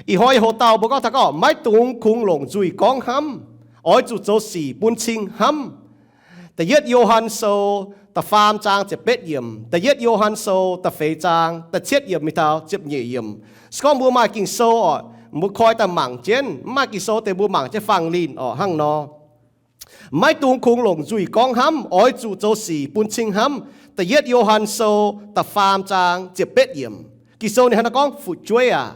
Ih hnoi yie hoc dauh mbuo gorngv taux gorngv maiv dungx kungx longc nzuih gorngv hnamv, oix zuqc zoux sic bun cing hnamv. Da'yietv Yo^han Sou da'faam zaang ziepc betv yiemc, Da'yietv Yo^han Sou da'feix zaang da'cietv yiemc mingh taux ziepc nyeic yiemc. Se gorngv mbuo maaih Ging-Sou oc, mbuo koi daaih mangc jienv. Mv maaih Ging-Sou deix mbuo mangc jienv fangx linh oc, hnangv nor. Maiv dungx kungx longc nzuih gorngv hnamv, oix zuqc zoux sic bun cing hnamv. Da'yietv Yo^han Sou da'faam zaang ziepc betv yiemc. Ging-Sou ninh hnangv naaiv gorngv, Fu'jueiv aac,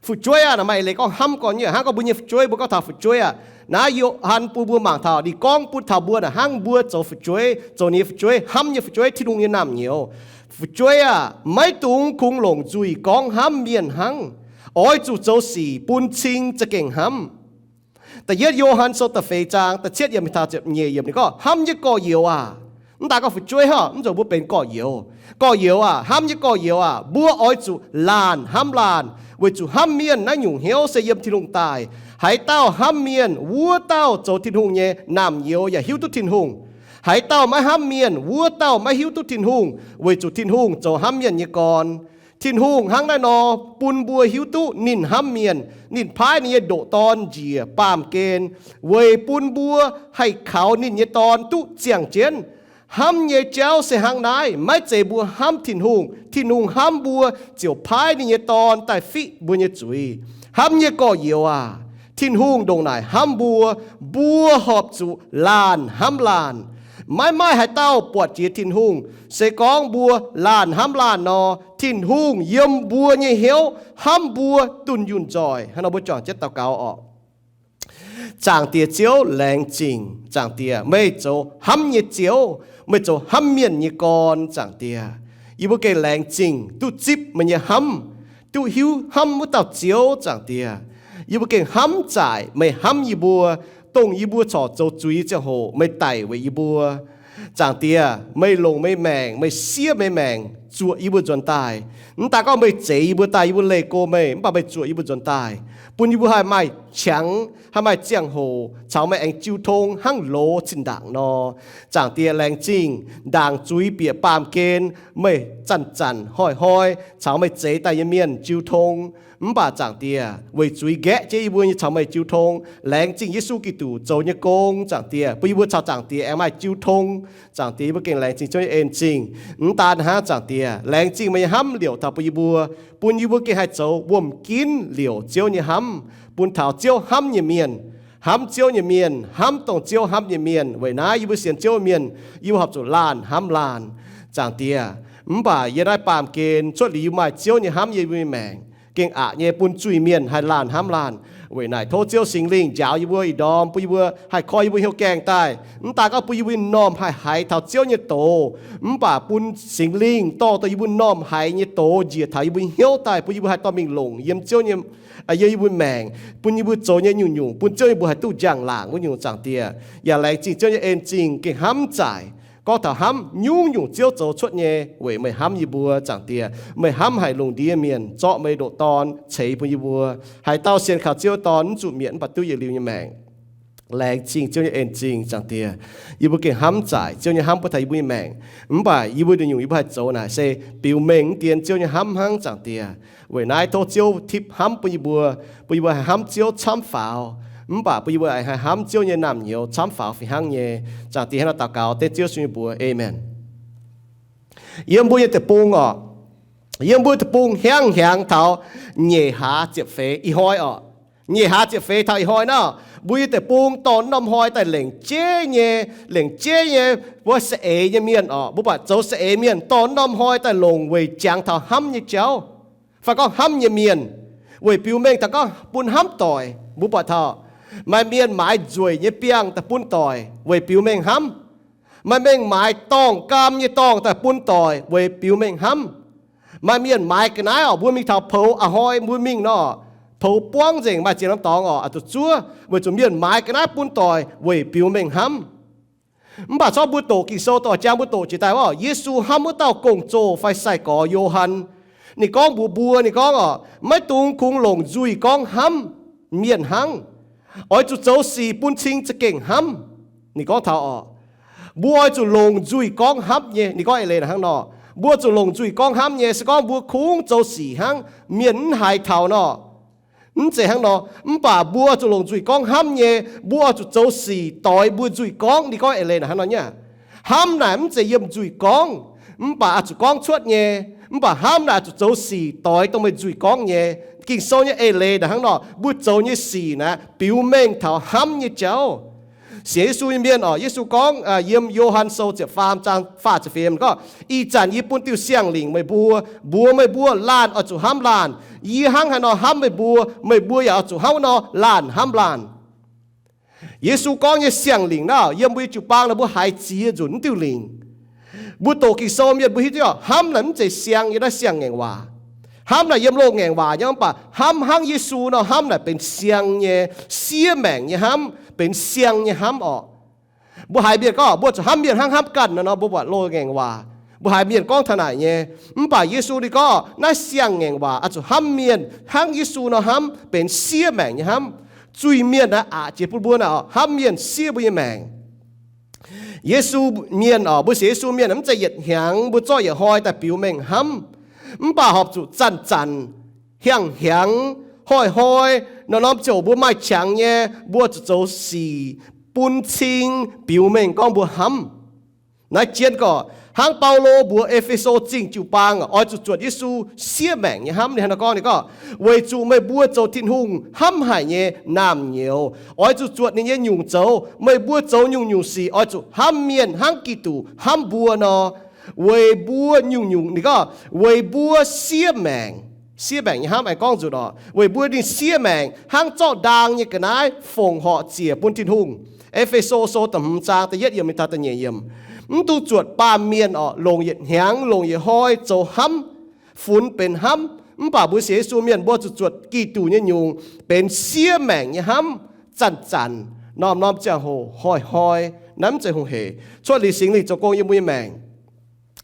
fu'jueiv aac, naaic maaih eix leiz gorngv hnamv gorn nyei, hnangv gorngv mbuo nyei fu'jueiv, mbuo gorngv taux fu'jueiv aac. Naaiv Yo^han bun mbuo mangc taux ninh gorngv bun taux mbuo naaic hnangv mbuo zoux fu'jueiv, zoux ninh nyei fu'jueiv, hnamv nyei fu'jueiv, Tin-Hungh nyei naamh nyouz. Fu'jueiv aac, maiv dungx kungx longc nzuih gorngv hnamv mienh hnangv. Oix zuqc zoux sic bun cing za'gengh hnamv. Da'yietv Yo^han Sou da'feix zaang da'cietv yiemc mingh taux ziepc nyeic yiemc ninh gorngv, Hnamv nyei gorx-youz aac. Mv daaih gorngv fu'jueiv hnangv, mv zuqc mbuo benx gorx-youz. Gorx-youz aac, hnamv nyei gorx-youz aac, mbuo oix zuqc laanh hnamv laanh, weic zuqc hnamv mienh naaiv nyungc hnyouv se yiem Tin-Hungh daaih. Haaix dauh hnamv mienh, wuov dauh zoux Tin-Hungh nyei naamh nyouz yaac hiuv duqv Tin-Hungh. Haaix dauh maiv hnamv mienh, wuov dauh maiv hiuv duqv Tin-Hungh, weic zuqc Tin-Hungh zoux hnamv mienh nyei gorn. Tin-Hungh hnangv naaiv nor bun mbuo hiuv duqv ninh hnamv mienh. Ninh paaiv ninh nyei ndoqc Dorn njiec baamh gen weic bun mbuo haih kaux ninh nyei Dorn duqv ziangh jienv. Hnamv nyei jauv se hnangv naaiv, maiv zeiz mbuo hnamv Tin-Hungh. Tin-Hungh hnamv mbuo ziouc paaiv ninh nyei Dorn daaih fiqv mbuo nyei zuiz. Hnamv nyei gorx-youz aac, Tin-Hungh ndongc naaic hnamv mbuo, mbuo horpc zuqc laanh hnamv laanh. Maiv maaih haaix dauh buatc jiex Tin-Hungh. Se gorngv mbuo laanh hnamv laanh nor, Tin-Hungh yiem mbuo nyei hnyouv hnamv mbuo dunh yunh nzoih. Hnangv nor mbuo juangc jienv daux gaux oc. Zaangc Diex Ziouv, laengz zingh. Zaangc Diex, meih zoux hnamv nyei Ziouv, meih zoux hnamv mienh nyei gorn. Zaangc Diex, yie mbuo gengh laengz zingh duqv zipv meih nyei hnamv, duqv hiuv hnamv wuov dauh Ziouv. Zaangc Diex, yie mbuo gengh hnamv zaaic meih hnamv yie mbuo, dongh yie mbuo corc zoux zuiz ziangh hoc meih daic weic yie mbuo. Zaangc Diex, meih longc meih maengc, meih siev meih maengc zuoqc yie mbuo nzuonx daaih. Mv daaih gorngv meih zeix yie mbuo daaih, yie mbuo leih go meih, mv baac meih zuoqc yie mbuo nzuonx daaih, bun yie mbuo haih maaih qangx, haih maaih ziangh hoc caux meih aengx jiu tong hnangv loz zinh ndaangc nor. Zaangc Diex, laengz zingh ndaangc zuiz bieqc baamh gen, meih zanc-zanc hnoi-hnoi caux meih zeix daaih nyei mienh jiu tong. Mv baac Zaangc Diex, weic zuiz nqaeqv jienv yie mbuo nyei caux meih jiu tong. Laengz zingh Yesu Giduc zoux nyei gong, Zaangc Diex, bun yie mbuo caux Zaangc Diex aengx maaih jiu tong. Zaangc Diex, yie mbuo gengh laengz zingh Ziouv nyei en zingh. Mv daan hnangv, Zaangc Diex, laengz zingh meih nyei hnamv liouc taux bun yie mbuo, bun yie mbuo gengh haih zoux wuom-ginv liouc Ziouv nyei hnamv, bun taux Ziouv hnamv nyei mienh. Hnamv Ziouv nyei mienh, hnamv dongh Ziouv hnamv nyei mienh. Weic naaiv yie mbuo sienx Ziouv mienh, yie mbuo horpc zuqc laanh hnamv laanh, Zaangc Diex. Mv baac yiem naaiv baamh gen cuotv liuz yie mbuo maaih Ziouv nyei hnamv yiem yie mbuo nyei maengc, gengh aqc nyei bun zuiz-mienh haih laanh hnamv laanh. Weic naaic tov Ziouv Singx Lingh njaaux yie mbuo ih ndorm, bun yie mbuo haih koi yie mbuo hnyouv gaengh daaih. Mv daaih gorngv bun yie mbuo nyei m'normh haih haiz taux Ziouv nyei doz, mv baac bun Singx Lingh dorh dongh yie mbuo m'normh haiz nyei doz njiec taux yie mbuo nyei hnyouv daaih, bun yie mbuo haih dorh mingh longc yiem Ziouv nyei, yiem yie mbuo maengc, bun yie mbuo zoux nyei nyungc-nyungc bun Ziouv yie mbuo haih duqv njang-laangc wuov nyungc, Zaangc Diex. Yaac laengz zingh Ziouv nyei en zingh gengh hnamv zaaic. Gorngv taux hnamv, nyungc-nyungc Ziouv zoux cuotv nyei weic meih hnamv yie mbuo, Zaangc Diex. Meih hnamv haic lungh ndiev mienh, zorqv meih ndoqc Dorn ceix bun yie mbuo. Haaix dauh sienx kaux Ziouv Dorn mv zuqc mietc mv baac duqv yietc liuz nyei maengc. Laengz zingh Ziouv nyei en zingh, Zaangc Diex. Yie mbuo gengh hnamv zaaic Ziouv nyei hnamv bun taux yie mbuo nyei maengc. Mv baac yie mbuo nyungc-nyungc yie mbuo haih zoux naaic se biux mengh mv dien Ziouv nyei hnamv hnangv, Zaangc Diex. Weic naaiv tov Ziouv tipv hnamv bun yie mbuo, bun yie mbuo haih hnamv Ziouv camv faaux, mv baac bun yie mbuo haih hnamv Ziouv nyei naamh nyouz camv faaux fih hnangv nyei. Zaangc Diex, hnangv naaiv daux gaux dengv Ziouv Yesu nyei mbuox, Aamen. Yiem mbuo nyei deic-bung oc, yiem mbuo deic-bung hiuv hiuv taux nyeic hlaax ziepc feix ih hnoi oc. Nyeic hlaax ziepc feix taux ih hnoi naaiv, mbuo nyei deic-bung dorh norm hnoi daaih lengc jeiv nyei, lengc jeiv nyei, wuov saeng-eix nyei mienh oc. Mbuo buatc zoux saeng-eix mienh dorh norm hnoi daaih longc weic jangx taux hnamv nyei jauv, fai gorngv hnamv nyei mienh, weic biux mengh taux gorngv bun hnamv doic. Mbuo buatc taux maaih mienh maaiz nzueic nyei biangh daaih bun doic weic biux mengh hnamv. Maaih mienh maaiz dorngh gaam nyei dorngh daaih bun doic weic biux mengh hnamv. Maaih mienh maaiz ga'naaiv oc, mbuo mingh taux poux a'hnoi mbuo mingh nor, poux buangv nzengc maaih ziex norm dorngx oc, a'zuqc zuov weic zuqc mienh maaiz ga'naaiv bun doic weic biux mengh hnamv. Mv baac corc mbuo doqc Ging-Sou doqc jang mbuo doqc jiex daaih oc, Yesu hnamv wuov dauh gong-zoh fai sai-gorx Yo^han, ninh gorngv mbuox mbuo, ninh gorngv oc, maiv dungx kungx longc nzuih gorngv hnamv mienh hnangv. Oix zuqc zoux sic bun cing za'gengh hnamv. Ninh gorngv taux oc, mbuo oix zuqc longc nzuih gorngv hnamv nyei. Ninh gorngv eix leiz hnangv nor, mbuo zuqc longc nzuih gorngv hnamv nyei. Se gorngv mbuo kungx zoux sic hnangv, mienh mv haiz taux nor, Mv zeiz hnangv nor. Mv baac mbuo zuqc longc nzuih gorngv hnamv nyei, mbuo oix zuqc zoux sic doix mbuo nzuih gorngv. Ninh gorngv eix leiz naaic hnangv nor nyei. Hnamv naaic mv zeiz yiem nzuih gorngv, mv baac oix zuqc gorngv cuotv nyei. Mv baac hnamv naaic zuqc zoux sic doix dongh meih nzuih gorngv nyei. Ging-Sou nyei eix leiz naaic hnangv nor, mbuo zoux nyei sic naaic biux mengh taux hnamv nyei jauv. Sienx Yesu nyei mienh oc, Yesu gorngv yiem Yo^han Sou ziepc faam zaang faah ziepc feix gorngv, Ih zanc yie bun diuh siang-lingc meih mbuo, mbuox meih mbuo laanh oix zuqc hnamv laanh. Yie hnangv haaix nor hnamv meih mbuo, meih mbuo yaac oix zuqc hnangv nor laanh hnamv laanh. Yesu gorngv nyei siang-lingc naaiv, yiem mbuo nyei jiu-baang naaic mbuo haiz ziex nzunc mv diuh lingc. Mbuo doqc Ging-Sou mienh mbuo hiuv duqv, hnamv naaic mv zeiz siang nyei naaiv siang-ngaengc waac. Hnamv naaic yiem loz-ngaengc waac nyei, mv baac hnamv hnangv Yesu nor hnamv naaic benx siang nyei, siev maengc nyei hnamv, benx siang nyei hnamv oc. Mbuo haiz mienh gorngv mbuo zuqc hnamv mienh hnangv hnamv ganh nor, mbuo buatc loz-ngaengc waac. Mbuo haiz mienh gorngv taux naaic nyei. Mv baac Yesu ninh gorngv naaiv siang-ngaengc waac oix zuqc hnamv mienh hnangv Yesu nor hnamv, benx siev maengc nyei hnamv. Zuiz-mienh naaic aqc jiex bun mbuo naaic, hnamv mienh siev mbuo nyei maengc. Yesu mienh oc, mbuo sienx Yesu mienh mv zeiz yietc hnyangx mbuo zorqv yietc hnoi daaih biux mengh hnamv. Mv baac horpc zuqc zanc-zanc, hiang hnyangx, hnoi-hnoi, norm-norm ziangh hoc mbuo maaih qangx nyei, mbuo zuqc zoux sic bun cing biux mengh gorngv mbuo hnamv. Naaiv jienv gorqv hnangv Baulo mbuox E^fe^so Zingh jiu-baang oix zuqc zuotc Yesu siev maengc nyei hnamv. Ninh hnangv naaiv gorngv, ninh gorngv, Weic zuqc meih mbuo zoux Tin-Hungh hnamv haic nyei naamh nyouz, oix zuqc zuotc ninh nyei nyungc zoux. Meih mbuo zoux nyungc-nyungc sic oix zuqc hnamv mienh hnangv Giduc hnamv mbuo nor. Weic mbuo nyungc-nyungc, ninh gorngv, weic mbuo siev maengc, siev maengc nyei hnamv aengx gorngv nzunc oc, weic mbuo ninh siev maengc hnangv zorqv ndaang nyei ga'naaiv fongc horc ziec bun Tin-Hungh. E^fe^so Sou da'hmz zaang da'yietv yiemc mingh taux da'nyeic yiemc. Mv dungx zuotc baamh mienh oc, longc yietc hnyangx, longc yietc hnoi zoux hnamv, funx benx hnamv. Mv baac mbuo sienx Yesu mienh mbuo zuqc zuotc Giduc nyei nyungc, benx siev maengc nyei hnamv, zanc-zanc, norm-norm ziangh hoc, hnoi-hnoi. Naaiv mv zeiz hungh hec. Cuotv liuz Singx Lingh zoux gong yiem mbuo nyei maengc.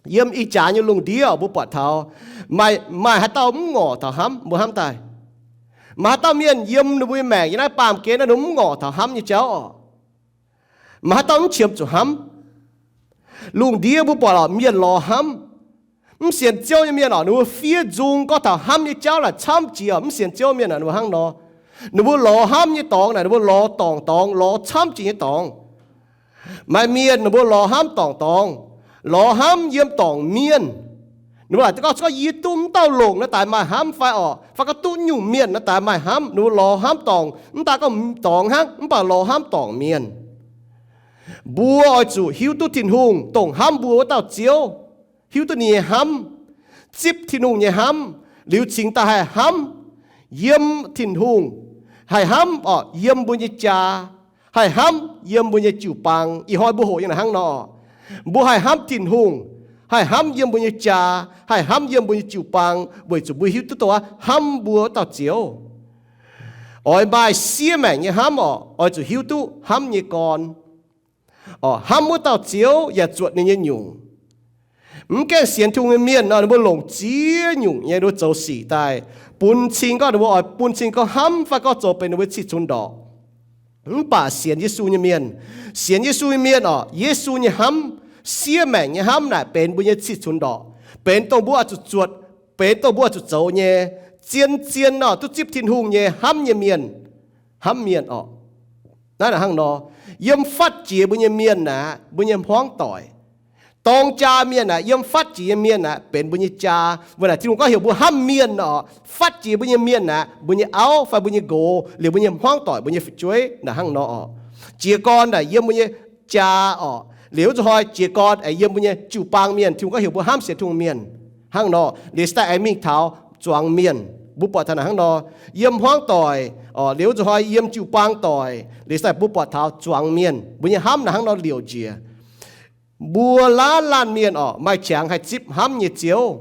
Yiem ih jaax nyei lungh ndiev mbuo buatc taux maaih haaix dauh mv ngorc taux hnamv, mbuo hnamv daaih? Maaih haaix dauh mienh yiem ninh mbuo nyei maengc yiem naaiv baamh gen naaiv ninh mv ngorc taux hnamv nyei jauv oc? Maaih haaix dauh mv qiemx zuqc hnamv? Lungh ndiev mbuo buatc oc, mienh lorz hnamv. Mv sienx Ziouv nyei mienh oc, ninh mbuo fiev nzung gorngv taux hnamv nyei jauv naaic camv jiex oc. Mv sienx Ziouv mienh oc, ninh mbuo hnangv nor. Ninh mbuo lorz hnamv nyei dorngx naaic, ninh mbuo lorz dorngc dorngx, lorz camv jiex nyei dorngx. Maaih mienh ninh mbuo lorz hnamv dorngc dorngx, lorz hnamv yiem dorngc mienh. Ninh mbuo laaic gorngv, gorngv yie duqv mv dauh longc naaiv daaih maaih hnamv fai oc, fai gorngv duqv nyungc mienh naaiv daaih maaih hnamv. Ninh mbuo lorz hnamv dorngc, mv daaih gorngv dorngx hnangv, mv baac lorz hnamv dorngc mienh. Mbuo oix zuqc hiuv duqv Tin-Hungh, dongh hnamv mbuo wuov dauh Ziouv, hiuv duqv ninh nyei hnamv, zipv Tin-Hungh nyei hnamv, liuz cingx daaih haih hnamv yiem Tin-Hungh, haih hnamv oc yiem mbuo nyei jaa, haih hnamv yiem mbuo nyei jiu-baang. Ih hnoi mbuo hoqc nyei naaic hnangv nor, mbuo haih hnamv Tin-Hungh, haih hnamv yiem mbuo nyei jaa, haih hnamv yiem mbuo nyei jiu-baang, weic zuqc mbuo hiuv duqv dongh hnamv mbuo wuov dauh Ziouv. Oix maaih siev maengc nyei hnamv oc, oix zuqc hiuv duqv hnamv nyei gorn. Oc, hnamv wuov dauh Ziouv yaac zuotc ninh nyei nyungc. Mv gaengh sienx Tin-Hungh nyei mienh nor, ninh mbuo longc ziex nyungc nyei ninh mbuo zoux sic daaih bun cing gorngv, ninh mbuo oix bun cing gorngv hnamv fai gorngv zoux benx ninh mbuo cih cunx ndorqc. Mv baac sienx Yesu nyei mienh, sienx Yesu nyei mienh oc, Yesu nyei hnamv, siev maengc nyei hnamv naaic benx mbuo nyei cih cunx ndorqc, benx dongh mbuo oix zuqc zuotc, benx dongh mbuo oix zuqc zoux nyei. Zien-zien nor duqv zipv Tin-Hungh nyei hnamv nyei mienh, hnamv mienh oc. Naaiv hnangv nor, yiem fatv jiex mbuo nyei mienh aqv, mbuo nyei hmuangv doic. Dorng jaa mienh aqv, yiem fatv jiex nyei mienh aqv, benx mbuo nyei jaa. Mbuo naaic Tin-Hungh gorngv heuc mbuo hnamv mienh oc. Fatv jiex mbuo nyei mienh aqv, mbuo nyei auv fai mbuo nyei nqox, liuz mbuo nyei hmuangv doic, mbuo nyei fu'jueiv naaic hnangv nor oc. Jiez gorn naaic yiem mbuo nyei jaa oc. Liuz zuqc hnoi jiez gorn aengx yiem mbuo nyei jiu-baang mienh. Tin-Hungh gorngv heuc mbuo hnamv sienx Tin-Hungh mienh hnangv nor. Liuz daaih aengx mingh taux zuangx mienh, mbuo buatc taux naaic hnangv nor. Yiem hmuangv doic oc, liuz zuqc hnoi yiem jiu-baang doic, liuz daaih mbuo buatc taux zuangx mienh, mbuo nyei hnamv naaic hnangv nor liouc njiec. Mbuo laanh laanh mienh oc, maaih qangx haih zipv hnamv nyei Ziouv,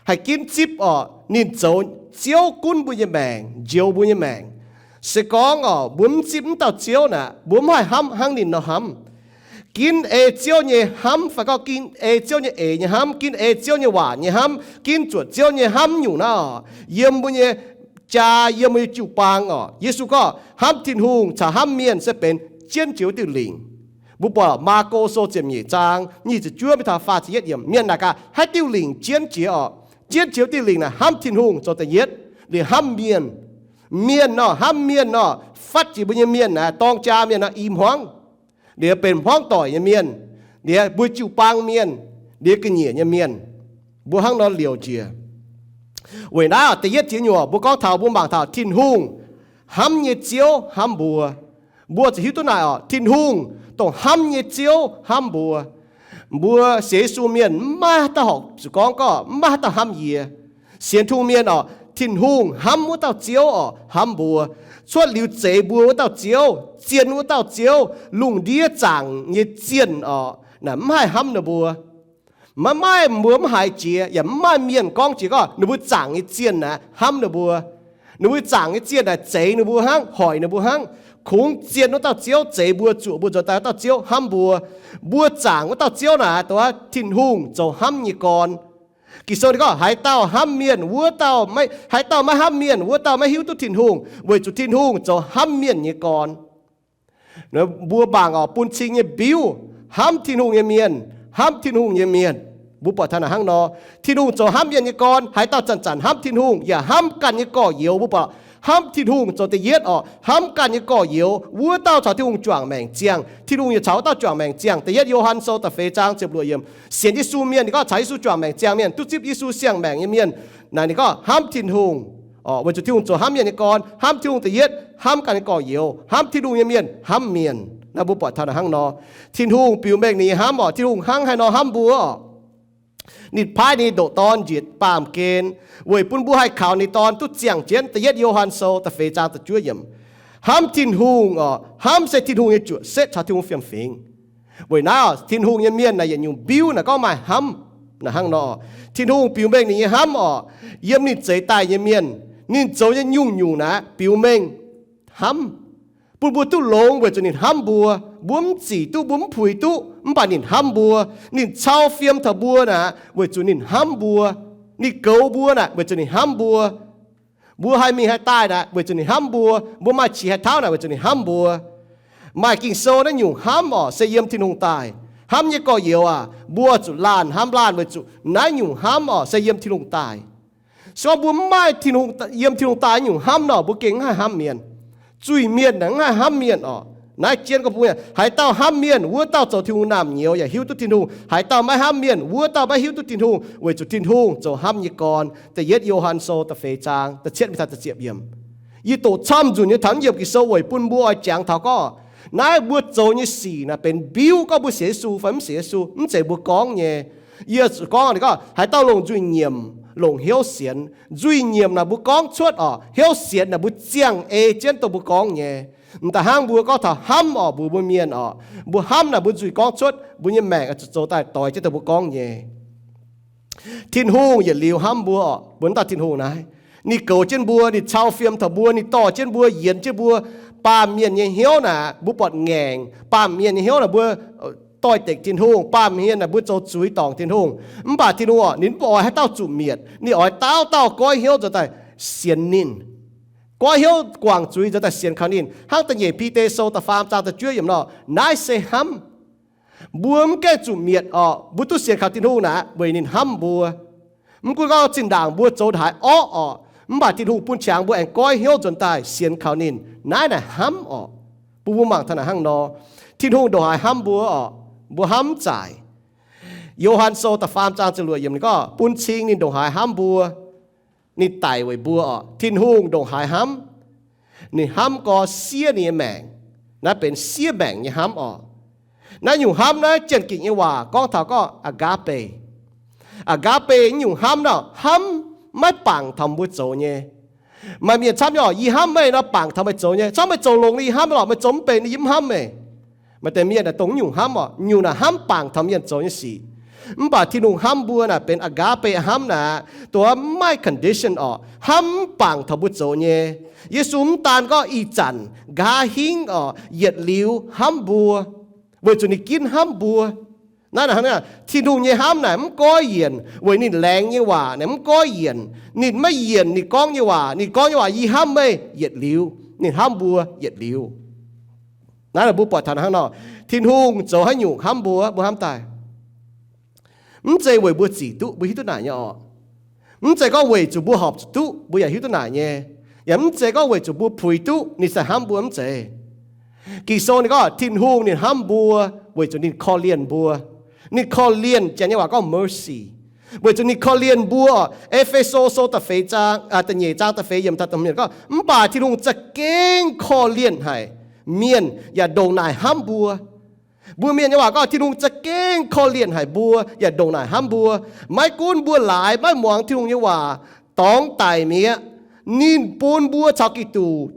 haih ginv zipv oc. Ninh zoux Ziouv gunv mbuo nyei maengc, njoux mbuo nyei maengc. Se gorngv oc, mbuo mv zipv mv dauh Ziouv naaic, mbuo mv haih hnamv hnangv ninh nor hnamv. Ginv ei Ziouv nyei hnamv fai gorngv ginv ei Ziouv nyei eix nyei hnamv, ginv ei Ziouv nyei waac nyei hnamv, ginv zuotc Ziouv nyei hnamv nyungc naaiv oc, yiem mbuo nyei jaa, yiem mbuo nyei jiu-baang oc. Yesu gorngv hnamv Tin-Hungh caux hnamv mienh se benx jienv jiex wuov diuh lingc. Mbuo buatc Maako Sou ziepc nyeic zaang nyic ziepc juov mingh taux faah ziepc yietv yiemc, mienh naaic gaax haaix diuh lingc jienv jiex oc. Jienv jiex wuov diuh lingc naaic hnamv Tin-Hungh zoux da'yietv, liuz hnamv mienh. Mienh nor, hnamv mienh nor, fatv jiex mbuo nyei mienh naaic dorng jaa mienh nor i hmuangv. Liuz benx hmuangv doic nyei mienh, liuz mbuo jiu-baang mienh, liuz ga'nyiec nyei mienh. Mbuo hnangv nor liouc njiec. Weic naaiv da'yietv ziex nyungc mbuo gorngv taux, mbuo mangc taux Tin-Hungh hnamv nyei Ziouv hnamv mbuo. Mbuo ziouc hiuv duqv naaic orqc, Tin-Hungh dongh hnamv nyei Ziouv hnamv mbuo. Mbuo sienx Yesu mienh maiv maaih dauh horpc zuqc gorngv gorqv maiv maaih haaix dauh hnamv yie. Sienx Tin-Hungh mienh orqc, Tin-Hungh hnamv wuov dauh Ziouv orqc hnamv mbuo. Cuotv liuz zeix mbuo wuov dauh Ziouv, zien wuov dauh Ziouv, lungh ndiev zaangc nyei zienh orqc, naaic mv haih hnamv ninh mbuo. Maiv maaih, mbuo mv haiz jiex, yaac mv maaih mienh gorngv jiex gorngv ninh mbuo zaangc nyei zienh naaic hnamv ninh mbuo. Ninh mbuo zaangc nyei zienh naaic zeix ninh mbuo hnangv, hoic ninh mbuo hnangv. Kungx zien wuov dauh Ziouv zeix mbuo, zuoqc mbuo nzuonx daaih wuov dauh Ziouv hnamv mbuo. Mbuo zaangc wuov dauh Ziouv naaic dongh Tin-Hungh zoux hnamv nyei gorn. Ging-Sou ninh gorngv, haaix dauh hnamv mienh wuov dauh, haaix dauh maiv hnamv mienh wuov dauh maiv hiuv duqv Tin-Hungh, weic zuqc Tin-Hungh zoux hnamv mienh nyei gorn. Mbuo mangc orqc, bun cing nyei mbiuv, hnamv Tin-Hungh nyei mienh, hnamv Tin-Hungh nyei mienh. Mbuo buatc taux naaic hnangv nor, Tin-Hungh zoux hnamv mienh nyei gorn. Haaix dauh zanc-zanc hnamv Tin-Hungh yaac hnamv ganh nyei gorx-youz, mbuo buatc hnamv Tin-Hungh zoux da'yietv orqc, hnamv ganh nyei gorx-youz, wuov dauh caux Tin-Hungh juangc maengc ziangh. Tin-Hungh yaac caux wuov dauh juangc maengc ziangh. Da'yietv Yo^han Sou da'feix zaang ziepc luoqc yiemc, sienx Yesu mienh, ninh gorngv caux Yesu juangc maengc ziangh mienh, duqv zipv Yesu siang-maengc nyei mienh, naaic ninh gorngv hnamv Tin-Hungh orqc, weic zuqc Tin-Hungh zoux hnamv mienh nyei gorn. Hnamv Tin-Hungh da'yietv, hnamv ganh nyei gorx-youz, hnamv Tin-Hungh nyei mienh, hnamv mienh. Naaiv mbuo buatc taux naaic hnangv nor, Tin-Hungh biux mengh ninh nyei hnamv orqc, Tin-Hungh hnangv haaix nor hnamv mbuo orqc. Ninh paaiv ninh ndoqc Dorn njiec baamh gen, weic bun mbuo haih kaux ninh Dorn duqv ziangh jienv. Da'yietv Yo^han Sou da'feix zaang da'juov yiemc. Hnamv Tin-Hungh orqc, hnamv se Tin-Hungh nyei juoqc setv caux Tin-Hungh fiem-fingx. Weic naaiv orqc, Tin-Hungh nyei mienh naaic yietc nyungc mbiuv naaic gorngv maaih hnamv. Naaic hnangv nor, Tin-Hungh biux mengh ninh nyei hnamv orqc, yiem ninh zeix daaih nyei mienh, ninh zoux nyei nyungc-nyungc naaic biux mengh hnamv, bun mbuo duqv longx weic zuqc ninh hnamv mbuo. Mbuo mv zic duqv, mbuo mv puix duqv, mv baac ninh hnamv mbuo. Ninh cau fiem taux mbuo naaic weic zuqc ninh hnamv mbuo. Ninh goux mbuo naaic weic zuqc ninh hnamv mbuo. Mbuo haih mingh haih daaih naaic weic zuqc ninh hnamv mbuo. Mbuo maaih qiex haih tauv naaic weic zuqc ninh hnamv mbuo. Maaih Ging-Sou naaiv nyungc hnamv orqc, se yiem Tin-Hungh daaih. Hnamv nyei gorx-youz aac, mbuo zuqc laanh hnamv laanh weic zuqc naaiv nyungc hnamv orqc, se yiem Tin-Hungh daaih. Se gorngv mbuo mv maaih Tin-Hungh, yiem Tin-Hungh daaih nyungc hnamv nor, mbuo gengh mv haih hnamv mienh. Zuiz-mienh naaic mv haih hnamv mienh orqc. Naaiv jienv gorngv mbuo, haaix dauh hnamv mienh, wuov dauh zoux Tin-Hungh naamh nyouz yaac hiuv duqv Tin-Hungh. Haaix dauh maiv hnamv mienh, wuov dauh maiv hiuv duqv Tin-Hungh, weic zuqc Tin-Hungh zoux hnamv nyei gorn. Da'yietv Yo^han Sou da'feix zaang da'cietv mingh taux da'ziepc yiemc. Yie doqc camv nzunc nyei taux naaiv yiemc Ging-Sou weic bun mbuo oix jangx taux gorngv naaiv mbuo zoux nyei sic naaic benx mbiuv gorngv mbuo sienx Yesu fai mv sienx Yesu, mv zeiz mbuo gorngv nyei. Yie zuqc gorngv ninh gorngv haaix dauh longc nzuih nyiemc longc hnyouv sienx. Nzuih nyiemc naaic mbuo gorngv cuotv orqc, hnyouv sienx naaic mbuo ziangh ei jienv dongh mbuo gorngv nyei. M'daaih hnangv mbuo gorngv taux hnamv orqc, mbuox mbuo mienh orqc, mbuo hnamv naaic mbuo nzuih gorngv cuotv, mbuo nyei maengc oix zuqc zoux daaih doix jienv dongh mbuo gorngv nyei. Tin-Hungh yietc liuz hnamv mbuo orqc, mbuo hnamv daaih Tin-Hungh naaiv, ninh goux jienv mbuo, ninh cau fiem taux mbuo, ninh dorh jienv mbuo, yienx jienv mbuo. Baamh mienh nyei hnyouv naaic mbuo buatc ngaengc, baamh mienh nyei hnyouv naaic mbuo doix-dekc Tin-Hungh, baamh mienh naaic mbuo zoux zuiz dorngc Tin-Hungh. Mv baac Tin-Hungh orqc, ninh mv oix haaix dauh zuqc mietc, ninh oix dauh dauh goiv hnyouv nzuonx daaih sienx ninh. Goiv hnyouv guangc zuiz nzuonx daaih sienx kaux ninh. Hnangv da'nyeic Bide Sou da'faam zaang da'juov yiemc nor, naaiv se hnamv. Mbuo mv gaengh zuqc mietc orqc, mbuo duqv sienx kaux Tin-Hungh naaic weic ninh hnamv mbuo. Mv gunv gorngv zinh ndaangc mbuo zoux haaix orqv orqc, mv baac Tin-Hungh bun qangx mbuo aengx goiv hnyouv nzuonx daaih sienx kaux ninh. Naaiv naaic hnamv orqc. Bun mbuo mangc taux naaic hnangv nor, Tin-Hungh ndongc haaix hnamv mbuo orqc, mbuo hnamv mv zaaic. Yo^han Sou da'faam zaang ziepc luoqc yiemc ninh gorngv bun cing ninh ndongc haaix hnamv mbuo. Ninh daic weic mbuo orqc. Tin-Hungh ndongc haaix hnamv? Ninh hnamv gorx siev ninh nyei maengc. Naaiv benx siev maengc nyei hnamv orqc. Naaiv nyungc hnamv naaiv Janx-Ging nyei waac gorngv taux gorngv agape. Agape nyungc hnamv nor, hnamv maiv bangc taux mbuo zoux nyei. Maaih mienh camv nyei orqc, yie hnamv meih nor bangc taux meih zoux nyei. Camv meih zoux longx nor yie hnamv lorqc, meih zoux mv benx nor yie mv hnamv meih. Maaih deix mienh naaic dongh nyungc hnamv orqc, nyungc naaic hnamv bangc taux mienh zoux nyei sic. Mv baac Tin-Hungh hnamv mbuo naaic benx agape hnamv naaic, dongh maiv condition orqc, hnamv mv bangc taux mbuo zoux nyei. Yesu mv daan gorngv ih zanc, nqa'haav hingv orqc, yietc liuz hnamv mbuo, weic zuqc ninh ginv hnamv mbuo. Naaiv, Tin-Hungh nyei hnamv naaic mv goiv yienc weic ninh laengz nyei waac naaic mv goiv yienc. Ninh maiv yienc ninh gorngv nyei waac. Ninh gorngv nyei waac, yie hnamv meih yietc liuz. Ninh hnamv mbuo yietc liuz. Naaiv mbuo buatc taux hnangv nor, Tin-Hungh zoux haaix nyungc hnamv mbuo, mbuo hnamv daaih. Mv zeiz weic mbuo zic duqv, mbuo hiuv duqv naaic nyei orqc. Mv zeiz gorngv weic zuqc mbuo horpc zuqc duqv, mbuo yaac hiuv duqv naaic nyei. Yaac mv zeiz gorngv weic zuqc mbuo puix duqv ninh se hnamv mbuo, mv zeiz. Ging-Sou ninh gorngv Tin-Hungh ninh hnamv mbuo weic zuqc ninh korv-lienh mbuo. Ninh korv-lienh, Janx nyei waac gorngv mercy, weic zuqc ninh korv-lienh mbuo. E^fe^so Sou da'feix zaang, da'nyeic zaang da'feix yiemc taux da'hmz yiemc gorngv, mv baac Tin-Hungh za'gengh korv-lienh haic mienh yaac ndongc naaic hnamv mbuo. Mbuo Mienh nyei waac gorngv Tin-Hungh za'gengh korv-lienh haic mbuo yaac ndongc naaic hnamv mbuo. Maiv gunv mbuo laaix maiv muangx Tin-Hungh nyei waac, dorngx daic mi'aqv, ninh bun mbuo caux Giduc,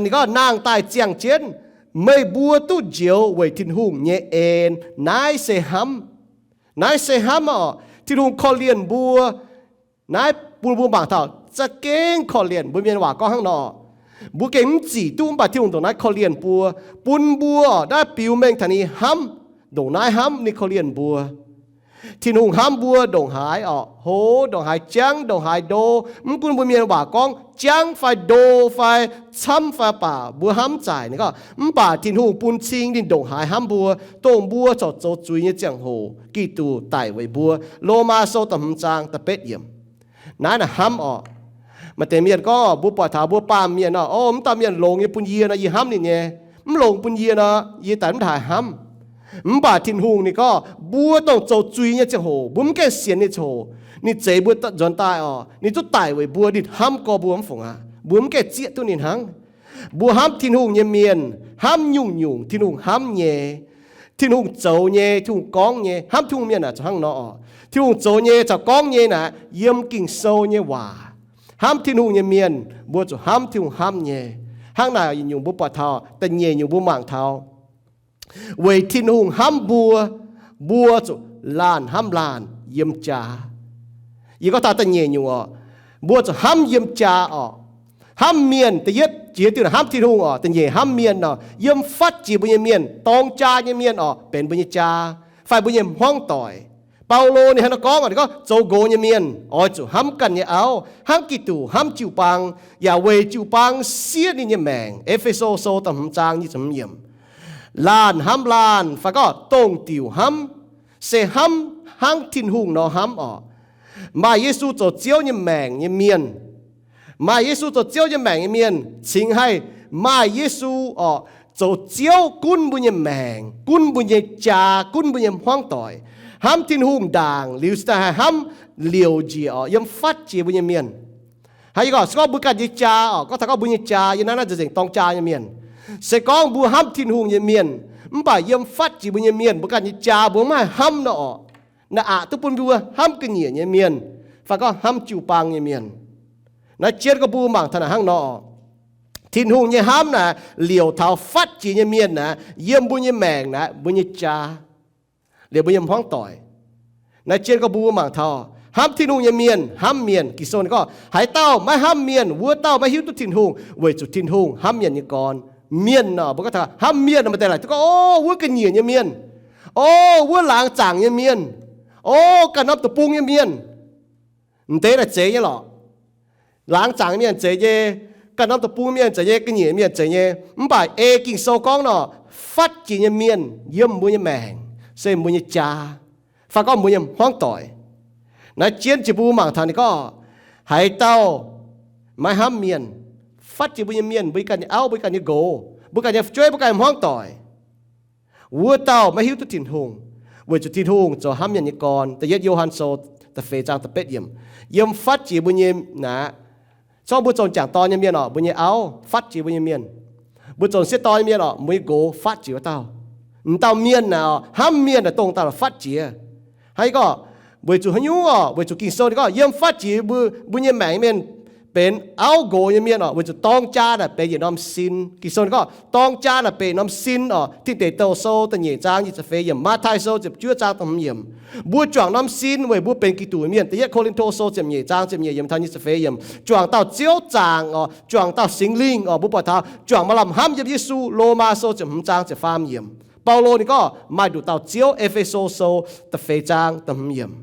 ninh gorngv, nangh daaih ziangh jienv, meih mbuo duqv njoux weic Tin-Hungh nyei en. Naaiv se hnamv. Naaiv se hnamv oc. Tin-Hungh korv-lienh mbuo. Naaiv bun mbuo mangc taux za'gengh korv-lienh. Mbuo Mienh waac gorngv hnangv nor, mbuo gengh mv zic duqv, mv baac Tin-Hungh ndongc naaiv korv-lienh mbuo, bun mbuo naaiv biux mengh taux ninh hnamv, ndongc naaiv hnamv ninh korv-lienh mbuo. Tin-Hungh hnamv mbuo ndongc haaix oc, hoz ndongc haaix, jangv ndongc haaix ndo. Mv gunv mbuo Mienh waac gorngv jangv fai ndo fai camv fai baac mbuo hnamv zaaic ninh gorngv, mv baac Tin-Hungh bun cing ninh ndongc haaix hnamv mbuo, dongh mbuo corc zoux zuiz nyei ziangh hoc Giduc daic weic mbuo. Lomaa Sou da'hmz zaang da'betv yiemc. Naaiv naaic hnamv oc. Maaih deix mienh gorngv, mbuo buatc taux mbuo baamh mienh nor, o, mv dauh mienh longx nyei bun yie nor, yie hnamv ninh nyei. Mv longx bun yie nor, yie daaih mv haiz hnamv. Mv baac Tin-Hungh ninh gorngv mbuo dongh zoux zuiz nyei ziangh hoc, mbuo mv gaengh sienx ninh ziangh hoc, ninh zeix mbuo nzuonx daaih oc, ninh duqv daic weic mbuo, ninh hnamv gorx mbuo mv fungc aqv. Mbuo mv gaengh zieqv duqv ninh hnangv. Mbuo hnamv Tin-Hungh nyei mienh hnamv nyungc-nyungc Tin-Hungh hnamv nyei, Tin-Hungh zoux nyei, Tin-Hungh gorngv nyei. Hnamv Tin-Hungh mienh aeqv, zuqc hnangv nor oc. Tin-Hungh zoux nyei caux gorngv nyei naaic yiem Ging-Sou nyei waac. Hnamv Tin-Hungh nyei mienh, mbuo zuqc hnamv Tin-Hungh hnamv nyei. Hnangv naaic nyungc mbuo buatc taux, da'nyeic nyungc mbuo mangc taux, weic Tin-Hungh hnamv mbuo, mbuo zuqc laanh hnamv laanh yiem jaax. Yie gorngv taux da'nyeic nyungc oc, mbuo zuqc hnamv yiem jaax oc. Hnamv mienh, da'yietv jiex diuh hnamv Tin-Hungh oc, da'nyeic hnamv mienh oc. Yiem fatv jiex mbuo nyei mienh, dorng jaa nyei mienh oc, benx mbuo nyei jaa fai mbuo nyei hmuangv doic. Baulo ninh hnangv naaiv gorngv, ninh gorngv zoux nqox nyei mienh oix zuqc hnamv ganh nyei auv hnangv Giduc hnamv jiu-baang, yaac weic jiu-baang siev ninh nyei maengc. E^fe^so Sou da'hmz zaang nyic ziepc hmz yiemc. Laanh hnamv laanh fai gorngv dongh diuc hnamv, se hnamv hnangv Tin-Hungh nor hnamv oc. Maaih Yesu zoux Ziouv nyei maengc nyei mienh, maaih Yesu zoux Ziouv nyei maengc nyei mienh cingx haih maaih Yesu oc zoux Ziouv gunv mbuo nyei maengc, gunv mbuo nyei jaa, gunv mbuo nyei hmuangv doic. Hnamv Tin-Hungh ndaangc liuz se daaih haih hnamv liouc njiec oc yiem fatv jiex mbuo nyei mienh. Hnangv yie gorngv, se gorngv mbuo ganh nyei jaa oc, gorngv taux gorngv mbuo nyei jaa, yie naaiv naaiv nzengc-nzengc dorng jaa nyei mienh. Se gorngv mbuo hnamv Tin-Hungh nyei mienh, mv baac yiem fatv jiex mbuo nyei mienh, mbuo ganh nyei jaa mbuo maiv haih hnamv nor oc, naaic aqc duqv bun mbuo hnamv ga'nyiec nyei mienh, fai gorngv hnamv jiu-baang nyei mienh. Naaiv jienv gorngv mbuo mangc taux naaic hnangv nor, Tin-Hungh nyei hnamv naaic liouc taux fatv jiex nyei mienh naaic, yiem mbuo nyei maengc naaic, mbuo nyei jaa, liouc mbuo nyei hmuangv doic. Naaiv jienv gorngv mbuo mangc taux, hnamv Tin-Hungh nyei mienh hnamv mienh. Ging-Sou ninh gorngv, haaix dauh maiv hnamv mienh, wuov dauh maiv hiuv duqv Tin-Hungh, weic zuqc Tin-Hungh hnamv mienh nyei gorn. Mienh oc, mbuo gorngv taux hnamv mienh nor, maaih deix laaic duqv gorngv, o, wuov ga'nyiec nyei mienh, o, wuov laangz zaangc nyei mienh, o, ganh norm deic-bung nyei mienh. M'deix naaic zeiz nyei lorqc. Laangz zaangc nyei mienh zeiz nyei, ganh norm deic-bung mienh zeiz nyei, ga'nyiec mienh zeiz nyei. Mv baac ei Ging-Sou gorngv nor, fatv jiex nyei mienh yiem mbuo nyei maengc se mbuo nyei jaa, fai gorngv mbuo nyei hmuangv doic. Naaiv jienv jiex mbuo mangc taux ninh gorngv, haaix dauh maiv hnamv mienh, fatv jiex mbuo nyei mienh, mbuo ganh nyei auv, mbuo ganh nyei nqox, mbuo ganh nyei fu'jueiv, mbuo ganh nyei hmuangv doic, wuov dauh maiv hiuv duqv Tin-Hungh, weic zuqc Tin-Hungh zoux hnamv mienh nyei gorn. Da'yietv Yo^han Sou da'feix zaang da'betv yiemc. Yiem fatv jiex mbuo nyei naaic, se gorngv mbuo zoux m'jangc dorn nyei mienh oc, mbuo nyei auv fatv jiex mbuo nyei mienh. Mbuo zoux m'sieqv dorn nyei mienh oc, mbuo nyei nqox fatv jiex wuov dauh. M'dauh mienh naaic oc, hnamv mienh naaic dongh dauh naaic fatv jiex. Hnangv yie gorngv, weic zuqc haaix nyungc oc, weic zuqc Ging-Sou ninh gorngv yiem fatv jiex mbuo, mbuo nyei maengc mienh benx auv nqox nyei mienh oc, weic zuqc dorng jaa naaic benx yietc norm sin. Ging-Sou ninh gorngv dorng jaa naaic benx norm sin oc. Tin Deic Douh Sou da'nyeic zaang nyic ziepc feix yiemc, Matv^tai Sou ziepc juov zaang da'hmz yiemc. Mbuo juangc norm sin weic mbuo benx Giduc nyei mienh. Da'yietv Ko^lin^to Sou ziepc nyeic zaang ziepc nyeic yiemc taux nyic ziepc feix yiemc, juangc dauh Ziouv zaangc oc, juangc dauh Singx Lingh oc. Mbuo buatc taux juangc maaih lamh hnamv yiem Yesu, Lomaa Sou ziepc hmz zaang ziepc faam yiemc. Baulo ninh gorngv maaih nduqc dauh Ziouv, E^fe^so Sou da'feix zaang da'hmz yiemc.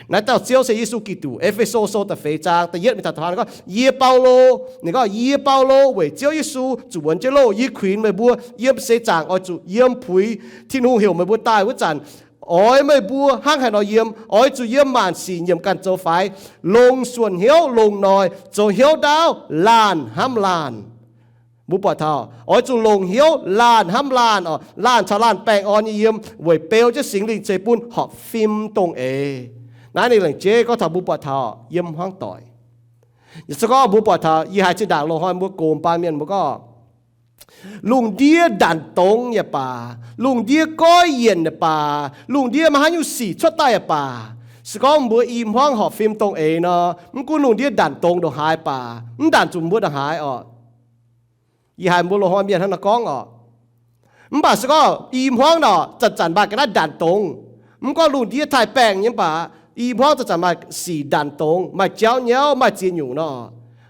Naaiv dauh Ziouv se Yesu Giduc. E^fe^so Sou da'feix zaang da'yietv mingh taux da'faam ninh gorngv, yie Baulo, ninh gorngv, yie Baulo weic Ziouv Yesu zuqc wuonx jienv loh, yie kuinx meih mbuo yiem seix zaangc oix zuqc yiem puix Tin-Hungh heuc meih mbuo daaih wuov zanc, Oix meih mbuo hnangv haaix nor yiem, oix zuqc yiem maanc sic nyiemc ganh zoux faix, longc suonc hnyouv longc noic zoux hnyouv ndaauv laanh hnamv laanh. Mbuo buatc taux oix zuqc longc hnyouv laanh hnamv laanh oc, laanh caux laanh baengh orn nyei yiem, weic beu jienv Singx Lingh ceix bun horpc fim dongh eix. Naaiv ninh laengz jeiv gorngv taux mbuo buatc taux yiem hmuangv doic. Se gorngv mbuo buatc taux yie haiz zinh ndaangc loz-hnoi mbuo gox baan mienh mbuo gorngv, lungh ndiev ndanc dongz yaac baac, lungh ndiev goiv yienc yaac baac, lungh ndiev maaih haaix nyungc sic cuotv daaih yaac baac, se gorngv mbuo i hmuangv horpc fim dongh eix nor, mv gunv lungh ndiev ndanc dongz ndongc haaix baac, mv ndanc zuqc mbuo ndongc haaix oc. Yie haiz mbuo loz-hnoi mienh hnangv nor gorngv oc. Mv baac se gorngv i hmuangv nor zanc-zanc maaih ga'naaiv ndanc dongz, mv gorngv lungh ndiev taaih baengh nyei mv baac, i hmuangv zanc-zanc maaih sic ndanc dongz, maaih jauv nyauv, maaih ziex nyungc nor,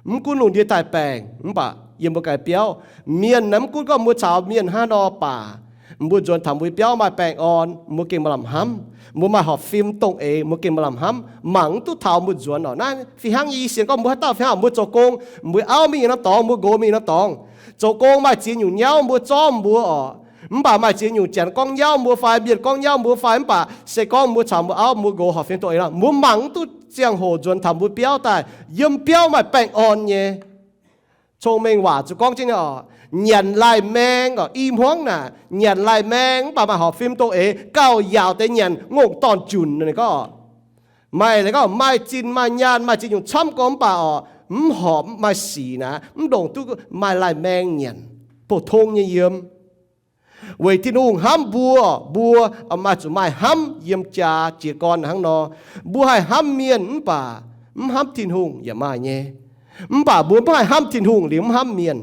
mv gunv lungh ndiev taaih baengh mv baac yiem mbuo ganh biauv, mienh naaiv mv gunv gorngv mbuo caux mienh hnangv nor baac, mbuo nzuonx taux mbuo biauv maaih baengh orn, mbuo gengh maaih lamh hnamv. Mbuo maaih horpc fim dongh eix, mbuo gengh maaih lamh hnamv, mangc mv duqv taux mbuo nzuonx oc. Naaiv fih hnangv nyei, yie sienx gorngv mbuo haaix dauh fih hnangv, mbuo zoux gong, mbuo auv mingh yietc norm dorngx, mbuo gox mingh yietc norm dorngx, zoux gong maaih ziex nyungc nyauv mbuo zorqv mbuo oc. Mv baac maaih ziex nyungc janx gorngv nyauv mbuo fai mienh gorngv nyauv mbuo fai, mv baac se gorngv mbuo caux mbuo auv mbuo gox horpc fim dongh eix nor, mbuo mangc mv duqv ziangh hoc nzuonx taux mbuo biauv daaih, yiem biauv maaih baengh orn nyei. Cong-Mengh waac zuqc gorngv jienv nyei oc, nyanc laih maeng oc, i hmuangv naaic nyanc laih maeng mv baac maaih horpc fim dongh eix, gauh yaauc deix nyanc ngongh dorn-junc. Ninh gorngv, maaih, ninh gorngv maaih zinh maaih nyaanh maaih ziex nyungc camv gorngv mv baac oc, mv horpc maaih sic naaic, mv ndongc duqv maaih laih maeng nyanc, pou-tong nyei yiem. Weic Tin-Hungh hnamv mbuo, mbuo maaih zuqc maaih hnamv yiem jaa jiez gorn hnangv nor. Mbuo haih hnamv mienh mv baac mv hnamv Tin-Hungh yaac maaih nyei. Mv baac mbuo mv haih hnamv Tin-Hungh liuz mv hnamv mienh.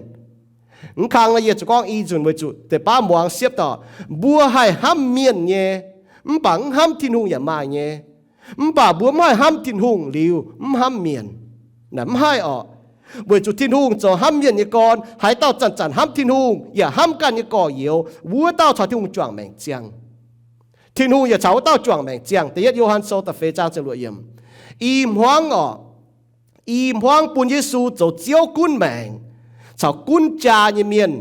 Mv kang nor yie zuqc gorngv i nzunc weic zuqc deix baav muangx siepv oc, mbuo haih hnamv mienh nyei, mv baac mv hnamv Tin-Hungh yaac maaih nyei. Mv baac mbuo mv haih hnamv Tin-Hungh liuz mv hnamv mienh. Naaic mv haih oc. Weic zuqc Tin-Hungh zoux hnamv mienh nyei gorn, haaix dauh zanc-zanc hnamv Tin-Hungh yaac hnamv ganh nyei gorx-youz, wuov dauh caux Tin-Hungh juangc maengc ziangh. Tin-Hungh yaac caux wuov dauh juangc maengc ziangh. Da'yietv Yo^han Sou da'feix zaang ziepc luoqc yiemc. I hmuangv oc, i hmuangv bun Yesu zoux Ziouv gunv maengc caux gunv jaa nyei mienh,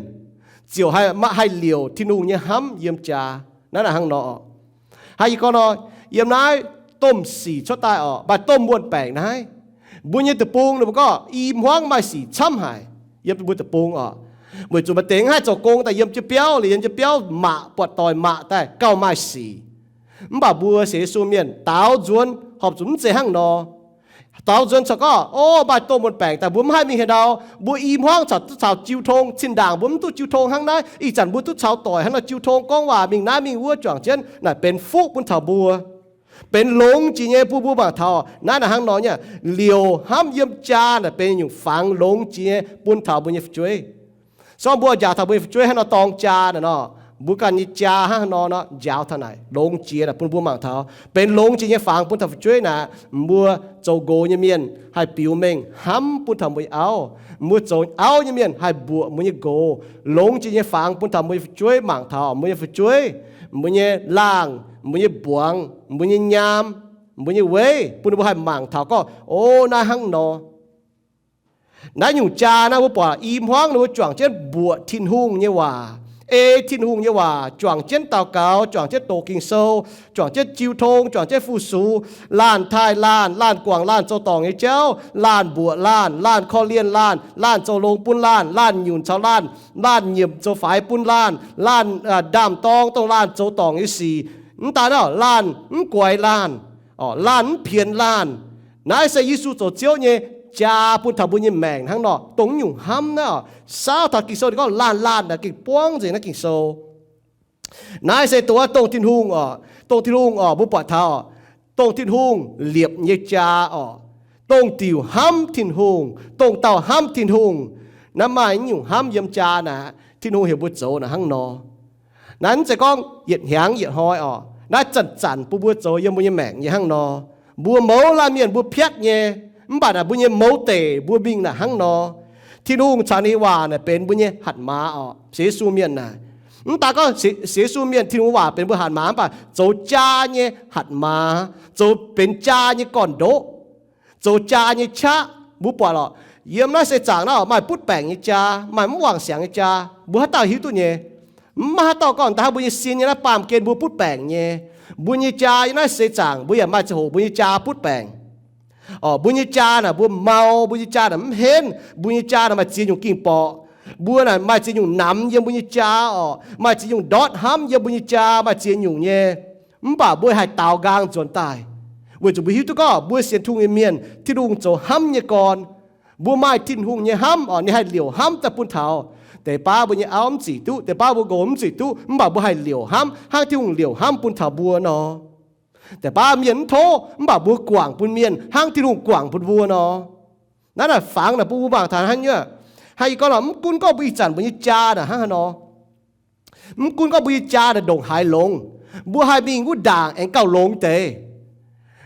ziouc haih, haih liouc Tin-Hungh nyei hnamv yiem jaa. Naaiv naaic hnangv nor, haaix yie gorngv nor, yiem naaiv domh sic cuotv daaih oc, maaih domh muonh baengc naaiv. Mbuo nyei deic-bung ninh mbuo gorngv i hmuangv maaih sic camv haic yiem mbuo deic-bung oc. Weic zuqc maaih deix haih zoux gong daaih yiem jienv biauv, liuz yiem jienv biauv maqc, buatc doic maqc daaih gauh maaih sic. Mv baac mbuo sienx Yesu mienh daaux nzuonx horpc zuqc mv zeiz hnangv nor. Daaux nzuonx corc gorngv, o, maaih domh muonh baengc daaih, mbuo mv haih mingh haaix ndau. Mbuo i hmuangv caux, caux jiu tong, zinh ndaangc mbuo mv duqv jiu tong hnangv naaiv, ih zanc mbuo duqv caux doic hnangv nor jiu tong, gorngv waac mingh naaiv mingh wuov juangc jienv, naaic benx fuqv bun taux mbuo, benx longx jiex nyei bun mbuo mangc taux. Naaiv naaic hnangv nor nyei, liouc hnamv yiem jaa naaic benx nyungc fangx longx jiex nyei bun taux mbuo nyei fu'jueiv. Se gorngv mbuo njaaux taux mbuo nyei fu'jueiv hnangv nor dorng jaa naaic nor, mbuo ganh nyei jaa hnangv nor nor njaaux taux naaic longx jiex naaic bun mbuo mangc taux, benx longx jiex nyei fangx bun taux fu'jueiv naaic. Mbuo zoux nqox nyei mienh haih biux mengh hnamv bun taux mbuo nyei auv. Mbuo zoux auv nyei mienh haih mbuoqc mbuo nyei nqox. Longx jiex nyei fangx bun taux mbuo nyei fu'jueiv mangc taux, mbuo nyei fu'jueiv, mbuo nyei laangh, mbuo nyei mbuangz, mbuo nyei nyaam, mbuo nyei weiv, bun ninh mbuo haih mangc taux gorngv, o, naaiv hnangv nor. Naaiv nyungc jaa naaiv mbuo buatc i hmuangv ninh mbuo juangc jienv mbuoqc Tin-Hungh nyei waac, ei Tin-Hungh nyei waac, juangc jienv daux gaux, juangc jienv doqc Ging-Sou, juangc jienv jiu tong, juangc jienv fu-sux, laanh taaih laanh, laanh guangc laanh zoux dorngc nyei jauv, laanh mbuoqc laanh, laanh korv-lienh laanh, laanh zoux longx bun laanh, laanh nyunc caux laanh, laanh nyiemc zoux faix bun laanh, laanh, aa, ndaam-dorng dongh laanh zoux dorngc nyei sic. Mv daan naaiv, laanh mv guaix laanh, laanh mv pienx laanh. Naaiv se Yesu zoux Ziouv nyei jaa bun taux mbuo nyei maengc hnangv nor. Dongh nyungc hnamv naaiv oc, saauv taux Ging-Sou ninh gorngv laanh laanh naaic gengh buangv nzengc naaiv Ging-Sou. Naaiv se dongh, dongh Tin-Hungh oc, dongh Tin-Hungh oc, mbuo buatc taux dongh Tin-Hungh liepc nyei jaa oc, dongh diuc hnamv Tin-Hungh, dongh dauh hnamv Tin-Hungh. Naaiv maaih nyungc hnamv yiem jaa naaic, Tin-Hungh heuc mbuo zoux naaic hnangv nor. Naaiv mv zeiz gorngv yietc hnyangx yietc hnoi oc. Naaiv zanc-zanc bun mbuo zoux yiem mbuo nyei maengc nyei hnangv nor. Mbuo mouz laanh mienh mbuo piatv nyei, mv baac naaic mbuo nyei mouz deic mbuo mingh naaic hnangv nor. Tin-Hungh caux ninh nyei waac naaic benx mbuo nyei hatc maaz oc, sienx Yesu mienh naaic. Mv daan gorngv sienx, sienx Yesu mienh Tin-Hungh waac benx mbuo hatc maaz, mv baac zoux jaa nyei hatc maaz, zoux benx jaa nyei gorn-ndoqv, zoux jaa nyei qaqv. Mbuo buatc lorqc, yiem naaiv seix zaangc naaiv maaih butv baengc nyei jaa, maaih mv wangc siangx nyei jaa. Mbuo haaix dauh hiuv duqv nyei? Mv maaih haaix dauh gorngv daaih hnangv mbuo nyei sin nyei naaiv baamh gen mbuo butv baengc nyei. Mbuo nyei jaa yiem naaiv seix zaangc, mbuo yaac maaih ziangh hoc mbuo nyei jaa butv baengc. Orqc, mbuo nyei jaa naaic mbuo mau, mbuo nyei jaa naaic mv henv, mbuo nyei jaa naaic maaih ziex nyungc ging-borqc. Mbuo naaic maaih ziex nyungc namx yiem mbuo nyei jaa orqc, maaih ziex nyungc ndortv hnamv yiem mbuo nyei jaa, maaih ziex nyungc nyei. Mv baac mbuo haih daaux nqaang nzuonx daaih, weic zuqc mbuo hiuv duqv gorngv mbuo sienx Tin-Hungh nyei mienh, Tin-Hungh zoux hnamv nyei gorn. Mbuo maaih Tin-Hungh nyei hnamv orqc, ninh haih liouc hnamv daaih bun taux deix baav mbuo nyei auv mv zuqc duqv, deix baav mbuo nqox mv zuqc duqv, mv baac mbuo haih liouc hnamv hnangv Tin-Hungh liouc hnamv bun taux mbuo nor. Deix baav mienh mv tov, mv baac mbuo guangc bun mienh hnangv Tin-Hungh guangc bun mbuo nor. Naaiv naaic fangx naaic bun mbuo mangc taux hnangv nyei. Hnangv yie gorngv nor, mv gunv gorngv mbuo ih zanc mbuo nyei jaa naaic hnangv haaix nor, mv gunv gorngv mbuo nyei jaa naaic ndongc haaix longx, mbuo haih mingh wuov ndaangc aengx gauh longx deix.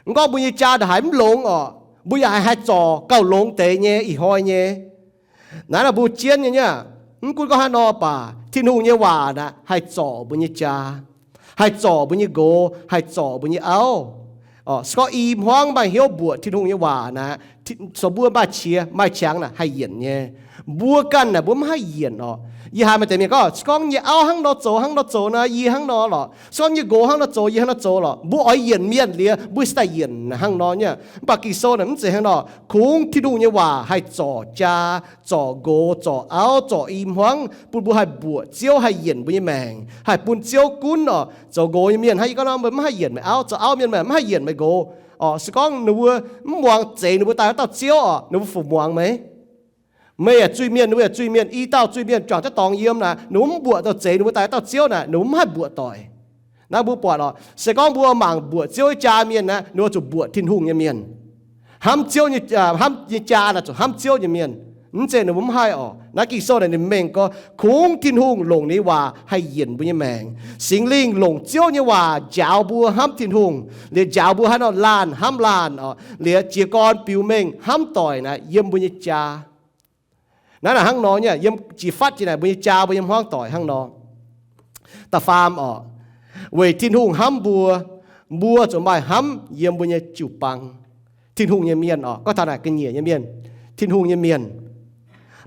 Mv gorngv mbuo nyei jaa ndongc haaix mv longx orqc, mbuo yaac haih zorc gauh longx deix nyei ih hnoi nyei. Naaiv naaic mbuo jienv nyei nyei, mv gunv gorngv haaix nor baac Tin-Hungh nyei waac naaic haih zorc mbuo nyei jaa, haih zorc mbuo nyei nqox, haih zorc mbuo nyei auv. Se gorngv i hmuangv maaih hnyouv mbuoqc Tin-Hungh nyei waac naaic, mbuo maaih qiex maaih qangx naaic haih yienc nyei. Mbuo ganh naaic mbuo mv haih yienc orqc. Yie haiz maaih deix mienh gorngv, se gorngv nyei auv hnangv nor zoux, hnangv nor zoux naaic, yie hnangv nor lorqc. Se gorngv nyei nqox hnangv nor zoux, yie hnangv nor zoux lorqc. Mbuo oix yienc mienh liuz, mbuo se daaih yienc hnangv nor nyei. Mv baac Ging-Sou naaic mv zeiz hnangv nor. Kungx Tin-Hungh nyei waac haih zorc jaa, zorc nqox, zorc auv, zorc i hmuangv, bun mbuo haih mbuoqc Ziouv, haih yienc mbuo nyei maengc, haih bun Ziouv gunv orqc. Zoux nqox nyei mienh hnangv yie gorngv nor, meih mv haih yienc meih auv. Zoux auv mienh meih mv haih yienc meih nqox orqc. Se gorngv ninh mbuo mv muangx zeix ninh mbuo daaih wuov dauh Ziouv orqc, ninh mbuo fu-muangx meih. Meih yaac zuiz-mienh, ninh mbuo yaac zuiz-mienh, i dauh zuiz-mienh juangc jienv dorngx yiem naaic, ninh mbuo mv mbuoqc douh zeix ninh mbuo daaih wuov dauh Ziouv naaic, ninh mbuo mv haih mbuoqc doic. Naaiv mbuo buatc orqc, se gorngv mbuo mangc mbuoqc Ziouv nyei jaa mienh naaiv, ninh mbuo zuqc mbuoqc Tin-Hungh nyei mienh. Hnamv Ziouv nyei, hnamv nyei jaa naaic zuqc hnamv Ziouv nyei mienh. Mv zeiz ninh mbuo mv haih orqc. Naaiv Ging-Sou naaic ninh mengh gorngv kungx Tin-Hungh longc ninh nyei waac haih yienc mbuo nyei maengc. Singx Lingh longc Ziouv nyei waac njaaux mbuo hnamv Tin-Hungh, liuz njaaux mbuo haaix nor laanh hnamv laanh orqc, liuz jiez gorn biux mengh hnamv doic naaic yiem mbuo nyei jaa. Naaiv naaic hnangv nor nyei, yiem jiex fatv jiex naaic mbuo nyei jaa, mbuo nyei hmuangv doic hnangv nor. Da'faam orqc, weic Tin-Hungh hnamv mbuo, mbuo zuqc maaih hnamv yiem mbuo nyei jiu-baang. Tin-Hungh nyei mienh orqc, gorngv taux naaic ga'nyiec nyei mienh, Tin-Hungh nyei mienh.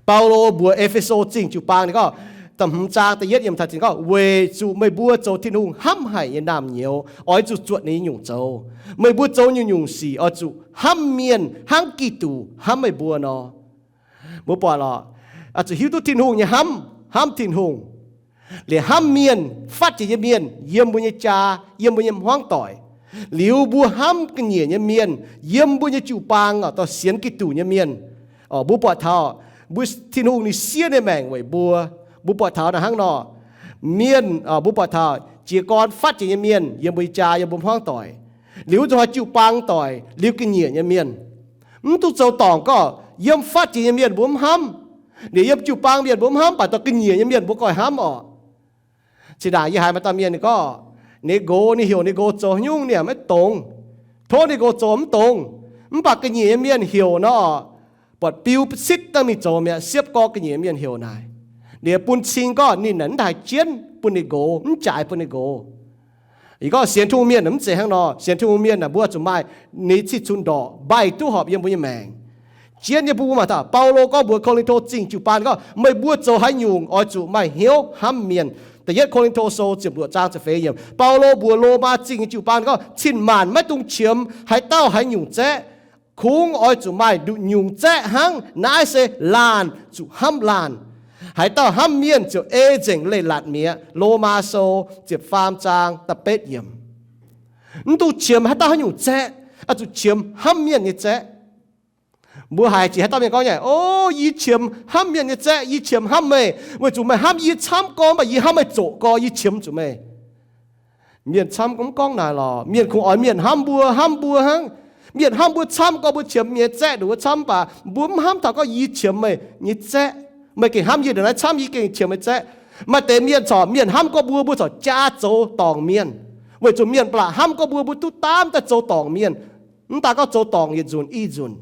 Baulo mbuox E^fe^so Zingh jiu-baang ninh gorngv, da'hmz zaang da'yietv yiemc taux zinh gorngv, weic zuqc meih mbuo zoux Tin-Hungh hnamv haic nyei naamh nyouz, oix zuqc zuotc ninh nyei nyungc zoux. Meih mbuo zoux nyungc-nyungc sic oix zuqc hnamv mienh hnangv Giduc hnamv meih mbuo nor. Mbuo buatc lorqc, zuqc hiuv duqv Tin-Hungh nyei hnamv, hnamv Tin-Hungh, liuz hnamv mienh, fatv jiex nyei mienh yiem mbuo nyei jaa, yiem mbuo nyei hmuangv doic. Liuz mbuo hnamv ga'nyiec nyei mienh yiem mbuo nyei jiu-baang, dorh sienx Giduc nyei mienh. Mbuo buatc taux mbuo, Tin-Hungh ninh siev ninh maengc weic mbuo. Mbuo buatc taux naaiv hnangv nor, mienh, mbuo buatc taux jiez gorn fatv jiex nyei mienh yiem mbuo nyei jaa, yiem mbuo hmuangv doic. Liuz zuqc haaix jiu-baang doic, liuz ga'nyiec nyei mienh. Mv duqv zoux dorngc gorngv yiem fatv jiex nyei mienh mbuo mv hnamv, liuz yiem jiu-baang mienh mbuo mv hnamv, baac dorh ga'nyiec nyei mienh mbuo goiv hnamv orqc. Zinh ndaangc yie haiz maaih dauh mienh ninh gorngv, ninh nqox, ninh heuc ninh nqox zoux haaix nyungc ninh yaac maiv dongz. Tov ninh nqox zoux mv dongz. Mv baac ga'nyiec nyei mienh heuc nor, buatc biu sitv dangh mingh zoux mi'aqv, siepv gorx ga'nyiec nyei mienh heuc naaic. Liuz bun cing gorngv ninh naaic mv haih jienv bun ninh nqox, mv jaaix bun ninh nqox. Ih gorngv sienx Tin-Hungh mienh mv zeiz hnangv nor. Sienx Tin-Hungh mienh naaic mbuo zuqc maaih ninh cih cunx ndorqc, mbaih duqv horpc yiem mbuo nyei maengc. Jienv nyei bun mbuo mangc taux Baulo gorngv mbuox Ko^lin^to Zingh jiu-baang gorngv, meih mbuo zoux haaix nyungc oix zuqc maaih hnyouv hnamv mienh. Da'yietv Ko^lin^to Sou ziepc luoqc zaang ziepc feix yiemc. Baulo mbuox Lomaa Zingh nyei jiu-baang gorngv, cin-maanc maiv dungx qiemx haaix dauh haaix nyungc zaeqv. Kungx oix zuqc maaih nduqc nyungc zaeqv hnangv. Naaiv se laanh zuqc hnamv laanh. Haaix dauh hnamv mienh ziouc ei nzengc leiz-latc mi'aqv. Lomaa Sou ziepc faam zaang da'betv yiemc. Mv dungx qiemx haaix dauh haaix nyungc zaeqv, oix zuqc qiemx hnamv mienh nyei zaeqv. Mbuo haiz jiex haaix dauh mienh gorngv nyei, O, yie qiemx hnamv mienh nyei zaeqv, yie qiemx hnamv meih, weic zuqc meih hnamv yie camv gorx, mv baac yie hnamv meih zoqc gorx, yie qiemx zuqc meih. Mienh camv gorx mv gorngv naaic lorqc. Mienh kungx oix mienh hnamv mbuo, hnamv mbuo hnangv. Mienh hnamv mbuo camv gorx, mbuo qiemx mienh nyei zaeqv ndongc wuov camv, mv baac mbuo mv hnamv taux gorngv yie qiemx meih nyei zaeqv. Meih gengh hnamv yie ndongc naaiv camv, yie gengh qiemx meih zaeqv. Maaih deix mienh corc, mienh hnamv gorx mbuo, mbuo corc jaa zoux dorngc mienh, weic zuqc mienh ba'laqc hnamv gorx mbuo, mbuo duqv daamv daaih zoux dorngc mienh. Mv daaih gorngv zoux dorngc yietc nzunc i nzunc.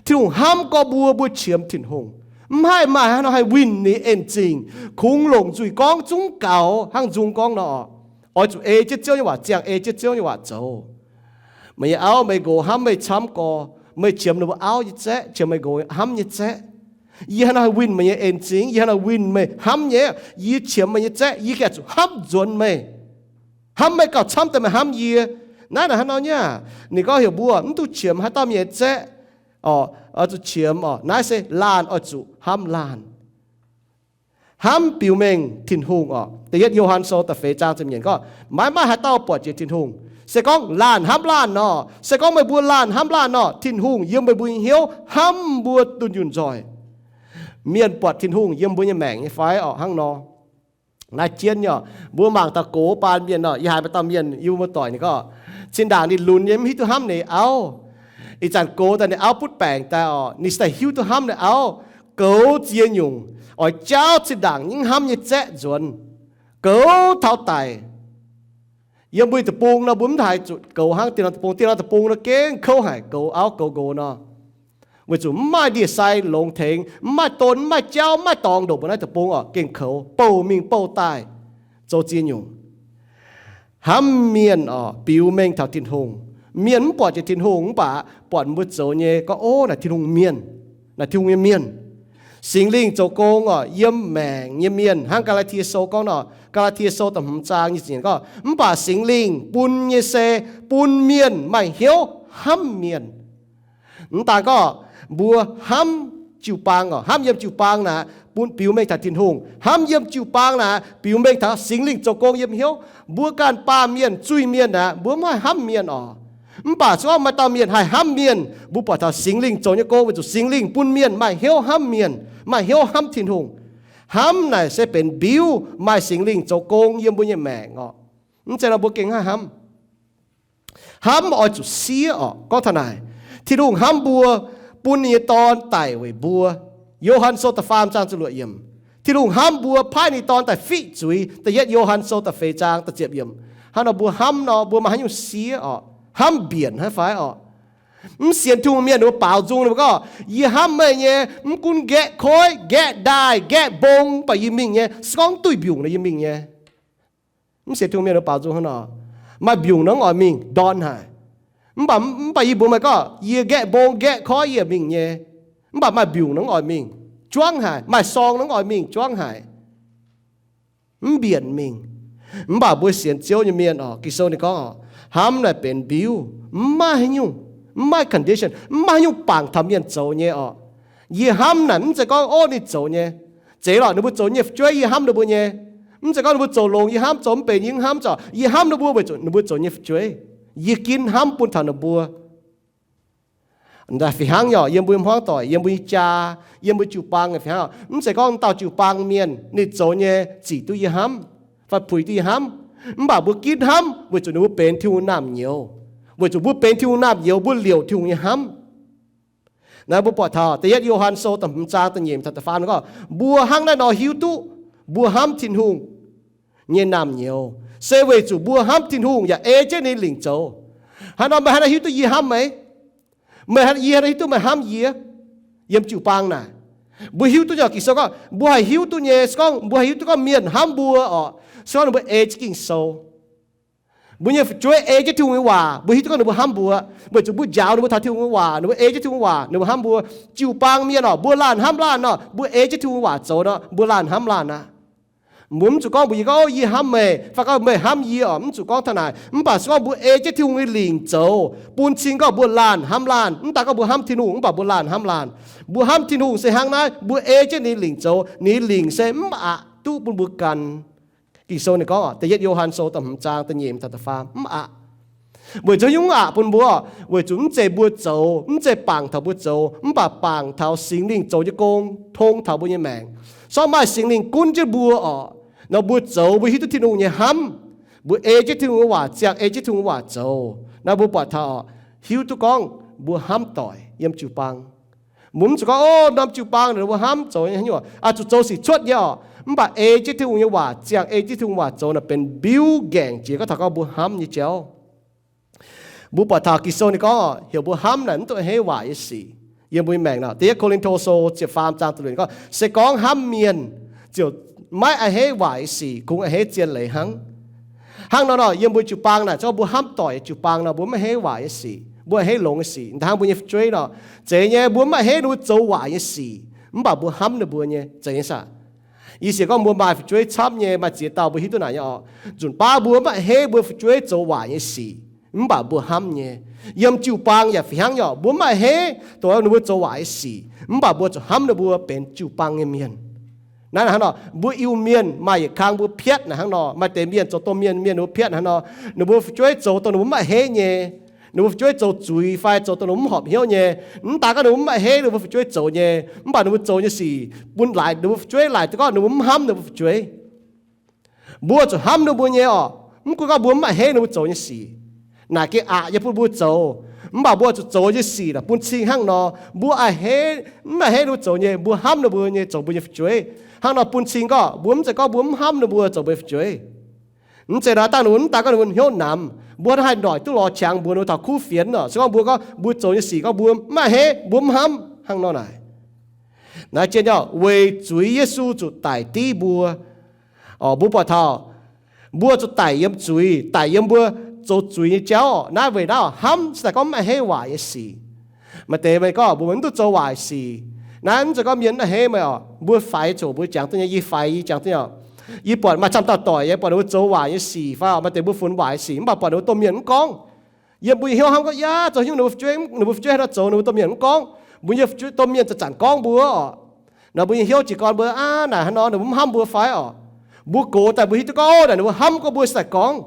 Tin-Hungh hnamv gorx mbuo, mbuo qiemx Tin-Hungh. Mv haih maaih haaix nor haih winh ninh en zingh. Kungx longc nzuih gorngv zungv gaux hnangv nzung gorngv nor. Oix zuqc ei jienv Ziouv nyei waac ziangh, ei jienv Ziouv nyei waac zoux. Meih nyei auv, meih nqox hnamv meih camv gorx, meih qiemx ninh mbuo auv nyei zaeqv, qiemx meih nqox hnamv nyei zaeqv. Yie hnangv naaiv haih winh meih nyei en zingh, yie hnangv naaiv winh meih hnamv nyei. Yie qiemx meih nyei zaeqv, yie gengh zuqc hnamv nzuonx meih. Hnamv meih gauh camv deix meih hnamv yie. Naaiv naaic hnangv nor nyei aac. Ninh gorngv heuc mbuo mv dungx qiemx haaix dauh mienh nyei zaeqv, oix zuqc qiemx oc. Naaiv se laanh oix zuqc hnamv laanh. Hnamv biux mengh Tin-Hungh oc. Da'yietv Yo^han Sou da'feix zaang ziepc nyeic gorngv, maiv maaih haaix dauh buatc jiex Tin-Hungh. Se gorngv laanh hnamv laanh nor, se gorngv meih mbuo laanh hnamv laanh nor, Tin-Hungh yiem meih mbuo nyei hnyouv hnamv mbuo dunh yunh nzoih. Mienh buatc Tin-Hungh yiem mbuo nyei maengc nyei fai orqc? Hnangv nor. Naaiv jienv nyei oc. Mbuo mangc taux gox baan mienh nor, yie haiz maaih dauh mienh yiem mbuo doic ninh gorngv, zinh ndaangc ninh lunx nyei mv hiuv duqv hnamv ninh auv. Ih zanc gox daaih ninh auv butv baengc daaih oc, ninh se daaih hiuv duqv hnamv ninh auv. Goux ziex nyungc, oix jaauv zinh ndaangc mv hnamv nyei zaeqv nzuonx. Goux taux daic. Yiem mbuo deic-bung nor mbuo mv haiz zuqc goux hnangv dieh norm deic-bung. Dieh norm deic-bung nor gengh kouv haic, goux auv goux nqox nor. Weic zuqc mv maaih ndie-sai longx tengx, mv maaih don, mv maaih jauv, mv maaih dorngx ndongc mbuo naaiv deic-bung oc, gengh koux, bouh mingh bouh daaih, zoux ziex nyungc. Hnamv mienh oc, biux mengh taux Tin-Hungh. Mienh mv buatc jiex Tin-Hungh mv baac buatc mbuo zoux nyei gorngv, ov, naaic Tin-Hungh mienh, naaic Tin-Hungh nyei mienh. Singx Lingh zoux gong oc, yiem maengc nyei mienh, hnangv Gaa^laa^tie Sou gorngv nor, Gaa^laa^tie Sou da'hmz zaang nyic ziepc nyeic gorngv, mv baac Singx Lingh bun nyei se bun mienh maaih hnyouv hnamv mienh. Mv daan gorngv mbuo hnamv jiu-baang oc, hnamv yiem jiu-baang naaic bun biux mengh taux Tin-Hungh, hnamv yiem jiu-baang naaic biux mengh taux Singx Lingh zoux gong yiem hnyouv. Mbuo ganh baamh mienh, zuiz-mienh aeqv, mbuo mv haih hnamv mienh oc. Mv baac se gorngv maaih dauh mienh haih hnamv mienh, mbuo buatc taux Singx Lingh zoux nyei gong, weic zuqc Singx Lingh bun mienh maaih hnyouv hnamv mienh, maaih hnyouv hnamv Tin-Hungh. Hnamv naaic se benx mbiuv maaih Singx Lingh zoux gong yiem mbuo nyei maengc oc. Mv zeiz nor mbuo gengh haih hnamv. Hnamv oix zuqc siev oc. Gorngv taux naaic, Tin-Hungh hnamv mbuo, bun ninh nyei Dorn daic weic mbuo. Yo^han Sou da'faam zaang ziepc luoqc yiemc. Tin-Hungh hnamv mbuo, paaiv ninh Dorn daaih fiqv zuiz. Da'yietv Yo^han Sou da'feix zaang da'ziepc yiemc. Hnangv nor mbuo hnamv nor, mbuo maaih haaix nyungc siev oc? Hnamv mbienc hnangv fai oc? Mv sienx Tin-Hungh mienh ninh mbuo baaux nzung ninh mbuo gorngv, yie hnamv meih nyei, mv gunv nqaeqv koiv, nqaeqv ndaaih, nqaeqv mbong, mv baac yie mingh nyei. Se gorngv duih mbiungc nor yie mingh nyei. Mv sienx Tin-Hungh mienh ninh mbuo baaux nzung hnangv nor, maaih mbiungc nor mv oix mingh, ndorn haic. Mv baac, mv baac yie mbuox meih gorngv, yie nqaeqv mbong nqaeqv koiv yie mingh nyei. Mv baac maaih mbiungc nor mv oix mingh, juangv haic. Maaih sorng nor mv oix mingh, juangv haic. Mv mbienc mingh. Mv baac mbuo sienx Ziouv nyei mienh oc, Ging-Sou ninh gorngv oc, hnamv naaic benx mbiuv, mv maaih haaix nyungc, mv maaih condition, mv maaih haaix nyungc bangc taux mienh zoux nyei oc. Yie hnamv naaic mv zeiz gorngv, ov, ninh zoux nyei. Zeiz lorqc, ninh mbuo zoux nyei fu'jueiv yie hnamv ninh mbuo nyei. Mv zeiz gorngv ninh mbuo zoux longx yie hnamv, zoux mv benx yie mv hnamv, zoux, yie hnamv ninh mbuo weic zuqc ninh mbuo zoux nyei fu'jueiv. Yie ginv hnamv bun taux ninh mbuo. Fih hnangv nyei oc, yiem mbuo hmuangv doic, yiem mbuo nyei jaa, yiem mbuo jiu-baang fih hnangv oc. Mv zeiz gorngv dauh jiu-baang mienh ninh zoux nyei zic duqv yie hnamv fai puix duqv yie hnamv. Mv baac mbuo ginv hnamv weic zuqc ninh mbuo benx Tin-Hungh naamh nyouz. Weic zuqc mbuo benx Tin-Hungh naamh nyouz, mbuo liouc Tin-Hungh nyei hnamv. Naaiv mbuo buatc taux Da'yietv Yo^han Sou da'hmz zaang da'nyeic taux da'faam gorngv, mbuo hnangv naaiv nor hiuv duqv mbuo hnamv Tin-Hungh nyei naamh nyouz, se weic zuqc mbuo hnamv Tin-Hungh yaac ei jienv ninh lingc zoux. Hnangv nor meih hnangv naaiv hiuv duqv yie hnamv meih? Meih, yie hnangv naaiv hiuv duqv meih hnamv yie? Yiem jiu-baang naaic, mbuo hiuv duqv nyei. Ging-Sou gorngv mbuo haih hiuv duqv nyei. Se gorngv mbuo haih hiuv duqv gorngv mienh hnamv mbuo oc, se gorngv ninh mbuo ei jienv Ging-Sou. Mbuo nyei fu'jueiv ei jienv Tin-Hungh nyei waac, mbuo hiuv duqv gorngv ninh mbuo hnamv mbuo, weic zuqc mbuo njaaux ninh mbuo taux Tin-Hungh nyei waac, ninh mbuo ei jienv Tin-Hungh waac, ninh mbuo hnamv mbuo. Jiu-baang mienh oc, mbuo laanh hnamv laanh nor, mbuo ei jienv Tin-Hungh waac zoux nor, mbuo laanh hnamv laanh aqv. Mbuo mv zuqc gorngv mbuox yie gorngv, yie hnamv meih, fai gorngv meih hnamv yie oc, mv zuqc gorngv taux naaic. Mv baac se gorngv mbuo ei jienv Tin-Hungh nyei lingc zoux, bun cing gorngv mbuo laanh hnamv laanh. Mv daan gorngv mbuo hnamv Tin-Hungh, mv baac mbuo laanh hnamv laanh. Mbuo hnamv Tin-Hungh se hnangv naaiv, mbuo ei jienv ninh lingc zoux, ninh lingc se mv aqc duqv bun mbuo ganh. Ging-Sou ninh gorngv, Da'yietv Yo^han Sou da'hmz zaang da'nyeic taux da'faam, mv aqc. Weic zuqc nyungc mv aqc bun mbuo, weic zuqc mv zeiz mbuo zoux, mv zeiz bangc taux mbuo zoux, mv baac bangc taux Singx Lingh zoux nyei gong tong taux mbuo nyei maengc. Sorng maaih Singx Lingh gunv jienv mbuo oc, nor mbuo zoux mbuo hiuv duqv Tin-Hungh nyei hnamv. Mbuo ei jienv Tin-Hungh nyei waac, ziangh ei jienv Tin-Hungh nyei waac zoux, naaiv mbuo buatc taux hiuv duqv gorngv mbuo hnamv doic yiem jiu-baang. Mbuo mv zuqc gorngv, o, norm jiu-baang ninh mbuo hnamv zoux nyei, zuqc zoux sic cuotv nyei oc. Mv baac ei jienv Tin-Hungh nyei waac, ziangh ei jienv Tin-Hungh waac zoux naaic benx mbiuv ngaengc jiex gorngv taux gorngv mbuo hnamv nyei jauv. Mbuo buatc taux Ging-Sou ninh gorngv heuc mbuo hnamv naaic mv dungx a'hneiv waac nyei sic. Yiem mbuo nyei maengc nor, Da'yietv Ko^lin^to Sou ziepc faam zaang da'luoqc ninh gorngv, se gorngv hnamv mienh ziouc maiv a'hneiv waac nyei sic, kungx a'hneiv zien leiz hnangv. Hnangv nor nor, yiem mbuo jiu-baang naaic, se gorngv mbuo hnamv doic jiu-baang nor, mbuo maiv a'hneiv waac nyei sic, mbuo a'hneiv longx nyei sic. Da'hnangv mbuo nyei fu'jueiv nor, zeiz nyei, mbuo maiv a'hneiv ninh mbuo zoux waaic nyei sic, mv baac mbuo hnamv ninh mbuo nyei, zeiz nyei saah? Yie sienx gorngv mbuo maaih fu'jueiv camv nyei, maaih ziex dauh mbuo hiuv duqv naaic nyei oc. Nzunc baav mbuo mv maaih heiv mbuo fu'jueiv zoux waaic nyei sic, mv baac mbuo hnamv nyei. Yiem jiu-baang yaac fih hnangv nyei oc. Mbuo mv maaih heiv dongh ninh mbuo zoux waaic nyei sic, mv baac mbuo zuqc hnamv ninh mbuo benx jiu-baang nyei mienh. Naaiv hnangv nor, mbuo Iu-Mienh maaih yietc kang mbuo piatv naaic hnangv nor, maaih deix mienh zoux domh mienh, mienh ninh mbuo piatv hnangv nor, ninh mbuo fu'jueiv zoux dongh ninh mbuo mv maaih heiv nyei, ninh mbuo fu'jueiv zoux zuiz fai zoux dongh ninh mbuo mv horpc hnyouv nyei. Mv daan gorngv ninh mbuo mv maaih heiv ninh mbuo fu'jueiv zoux nyei, mv baac ninh mbuo zoux nyei sic bun laaix ninh mbuo fu'jueiv laaix deix gorngv ninh mbuo mv hnamv ninh mbuo fu'jueiv. Mbuo zuqc hnamv ninh mbuo nyei oc. Mv gunv gorngv mbuo mv maaih heiv ninh mbuo zoux nyei sic, naaic gengh aqc nyei bun mbuo zoux. Mv baac mbuo zuqc zoux nyei sic naaic bun cing hnangv nor, mbuo a'hneiv, mv maaih heiv ninh mbuo zoux nyei, mbuo hnamv ninh mbuo nyei zoux mbuo nyei fu'jueiv. Hnangv nor bun cing gorngv mbuo mv zeiz gorngv mbuo mv hnamv ninh mbuo zoux mbuo nyei fu'jueiv. Mv zeiz nor dangh ninh mbuo mv daan gorngv ninh mbuo hnyouv namx, mbuo haih noic duqv lorz qangx mbuox ninh mbuo taux kuv fienx oc. Se gorngv mbuo gorngv mbuo zoux nyei sic gorngv mbuo mv maaih heiv, mbuo mv hnamv hnangv nor naaic. Naaiv jienv nyei oc, weic zuiz Yesu zuqc daic div mbuo. Oc, mbuo buatc taux mbuo zuqc daic yiem zuiz, daic yiem mbuo zoux zuiz nyei jauv. Naaiv weic naaiv oc, hnamv se daaih gorngv mv maaih heiv waaic nyei sic. Maaih deix meih gorngv mbuo mv duqv zoux waaic sic. Naaiv mv zeiz gorngv mienh mv maaih heiv meih oc. Mbuo faix coc mbuo jangx duqv nyei, yie faix yie jangx duqv nyei oc. Yie buatc maaih camv dauh doic yie buatc ninh mbuo zoux waaic nyei sic fai oc, maaih deix mbuo funx waaic sic mv baac buatc ninh mbuo domh mienh mv gorngv. Yiem mbuo nyei hnyouv hnamv gorngv, yaac zoux hnyouv ninh mbuo fu'jueiv, ninh mbuo fu'jueiv haaix nor zoux ninh mbuo domh mienh mv gorngv. Mbuo nyei fu'jueiv domh mienh zanc-zanc gorngv mbuo oc. Naaic mbuo nyei hnyouv jiez gorn mbuo aav, naaic hnangv nor ninh mbuo mv hnamv mbuo fai oc. Mbuo gox daaih mbuo hiuv duqv gorngv, naaic ninh mbuo hnamv gorngv mbuo se daaih gorngv,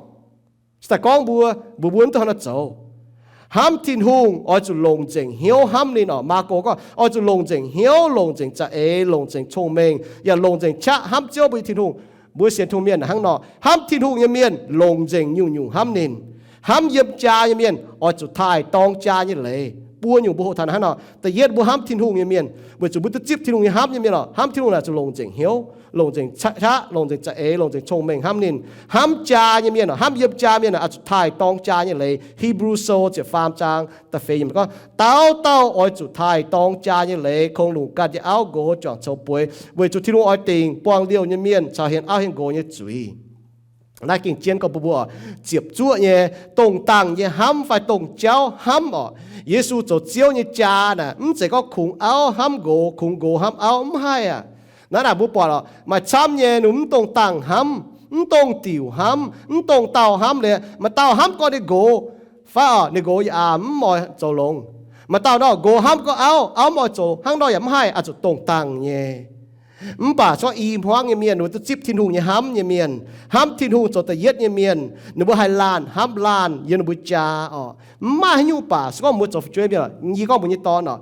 se daaih gorngv mbuo, mbuo mbuo mv duqv hnangv nor zoux. Hnamv Tin-Hungh oix zuqc longc nzengc hnyouv hnamv ninh oc. Maako gorngv oix zuqc longc nzengc hnyouv, longc nzengc za'eix, longc nzengc cong-mengh, yaac longc nzengc qaqv hnamv Ziouv mbuo nyei Tin-Hungh. Mbuo sienx Tin-Hungh mienh hnangv nor, hnamv Tin-Hungh nyei mienh longc nzengc nyungc-nyungc hnamv ninh. Hnamv yiem jaa nyei mienh oix zuqc taaih dorng jaa nyei leiz. Buo nyungc mbuo hoqc taux hnangv nor. Da'yietv mbuo hnamv Tin-Hungh nyei mienh, weic zuqc mbuo duqv zipv Tin-Hungh nyei hnamv nyei mienh oc. Hnamv Tin-Hungh naaic zuqc longc nzengc hnyouv, longc nzengc qaqv, longc nzengc za'eix, longc nzengc cong-mengh hnamv ninh. Hnamv jaa nyei mienh oc, hnamv yiem jaa mienh oc, oix zuqc taaih dorng jaa nyei leiz. Hipv^lu Sou ziepc faam zaang da'feix yiemc gorngv, dauh dauh oix zuqc taaih dorng jaa nyei leiz, kungx longc ganh nyei auv nqox juangc coux bueix, weic zuqc Tin-Hungh oix dingc buangh liouh nyei mienh caux hienx auv hienx nqox nyei zuiz. Naaiv gengh jienv gorngv mbuo mbuo ziepc zuoqv nyei, dongh dangh nyei hnamv fai dongh jauv hnamv oc. Yesu zoux Ziouv nyei jaa naaic mv zeiz gorngv kungx auv hnamv nqox, kungx nqox hnamv auv, mv haih aqv. Naaiv naaic mbuo buatc oc, maaih camv nyei ninh mv dongh dangh hnamv, mv dongh diuc hnamv, mv dongh dauh hnamv liuz, maaih dauh hnamv gorngv ninh nqox fai oc, ninh nqox yaac aac mv oix zoux longx. Maaih dauh nor nqox hnamv gorngv auv, auv mv oix zoux, hnangv nor yaac mv haih, oix zuqc dongh dangh nyei. Mv baac se gorngv i hmuangv nyei mienh, ninh mbuo duqv zipv Tin-Hungh nyei hnamv nyei mienh, hnamv Tin-Hungh zoux da'yietv nyei mienh, ninh mbuo haih laanh hnamv laanh yiem ninh mbuo jaa oc. Mv maaih haaix nyungc baac se gorngv mbuo zoux fu'jueiv mienh, yie gorngv mbuo nyei dorn oc,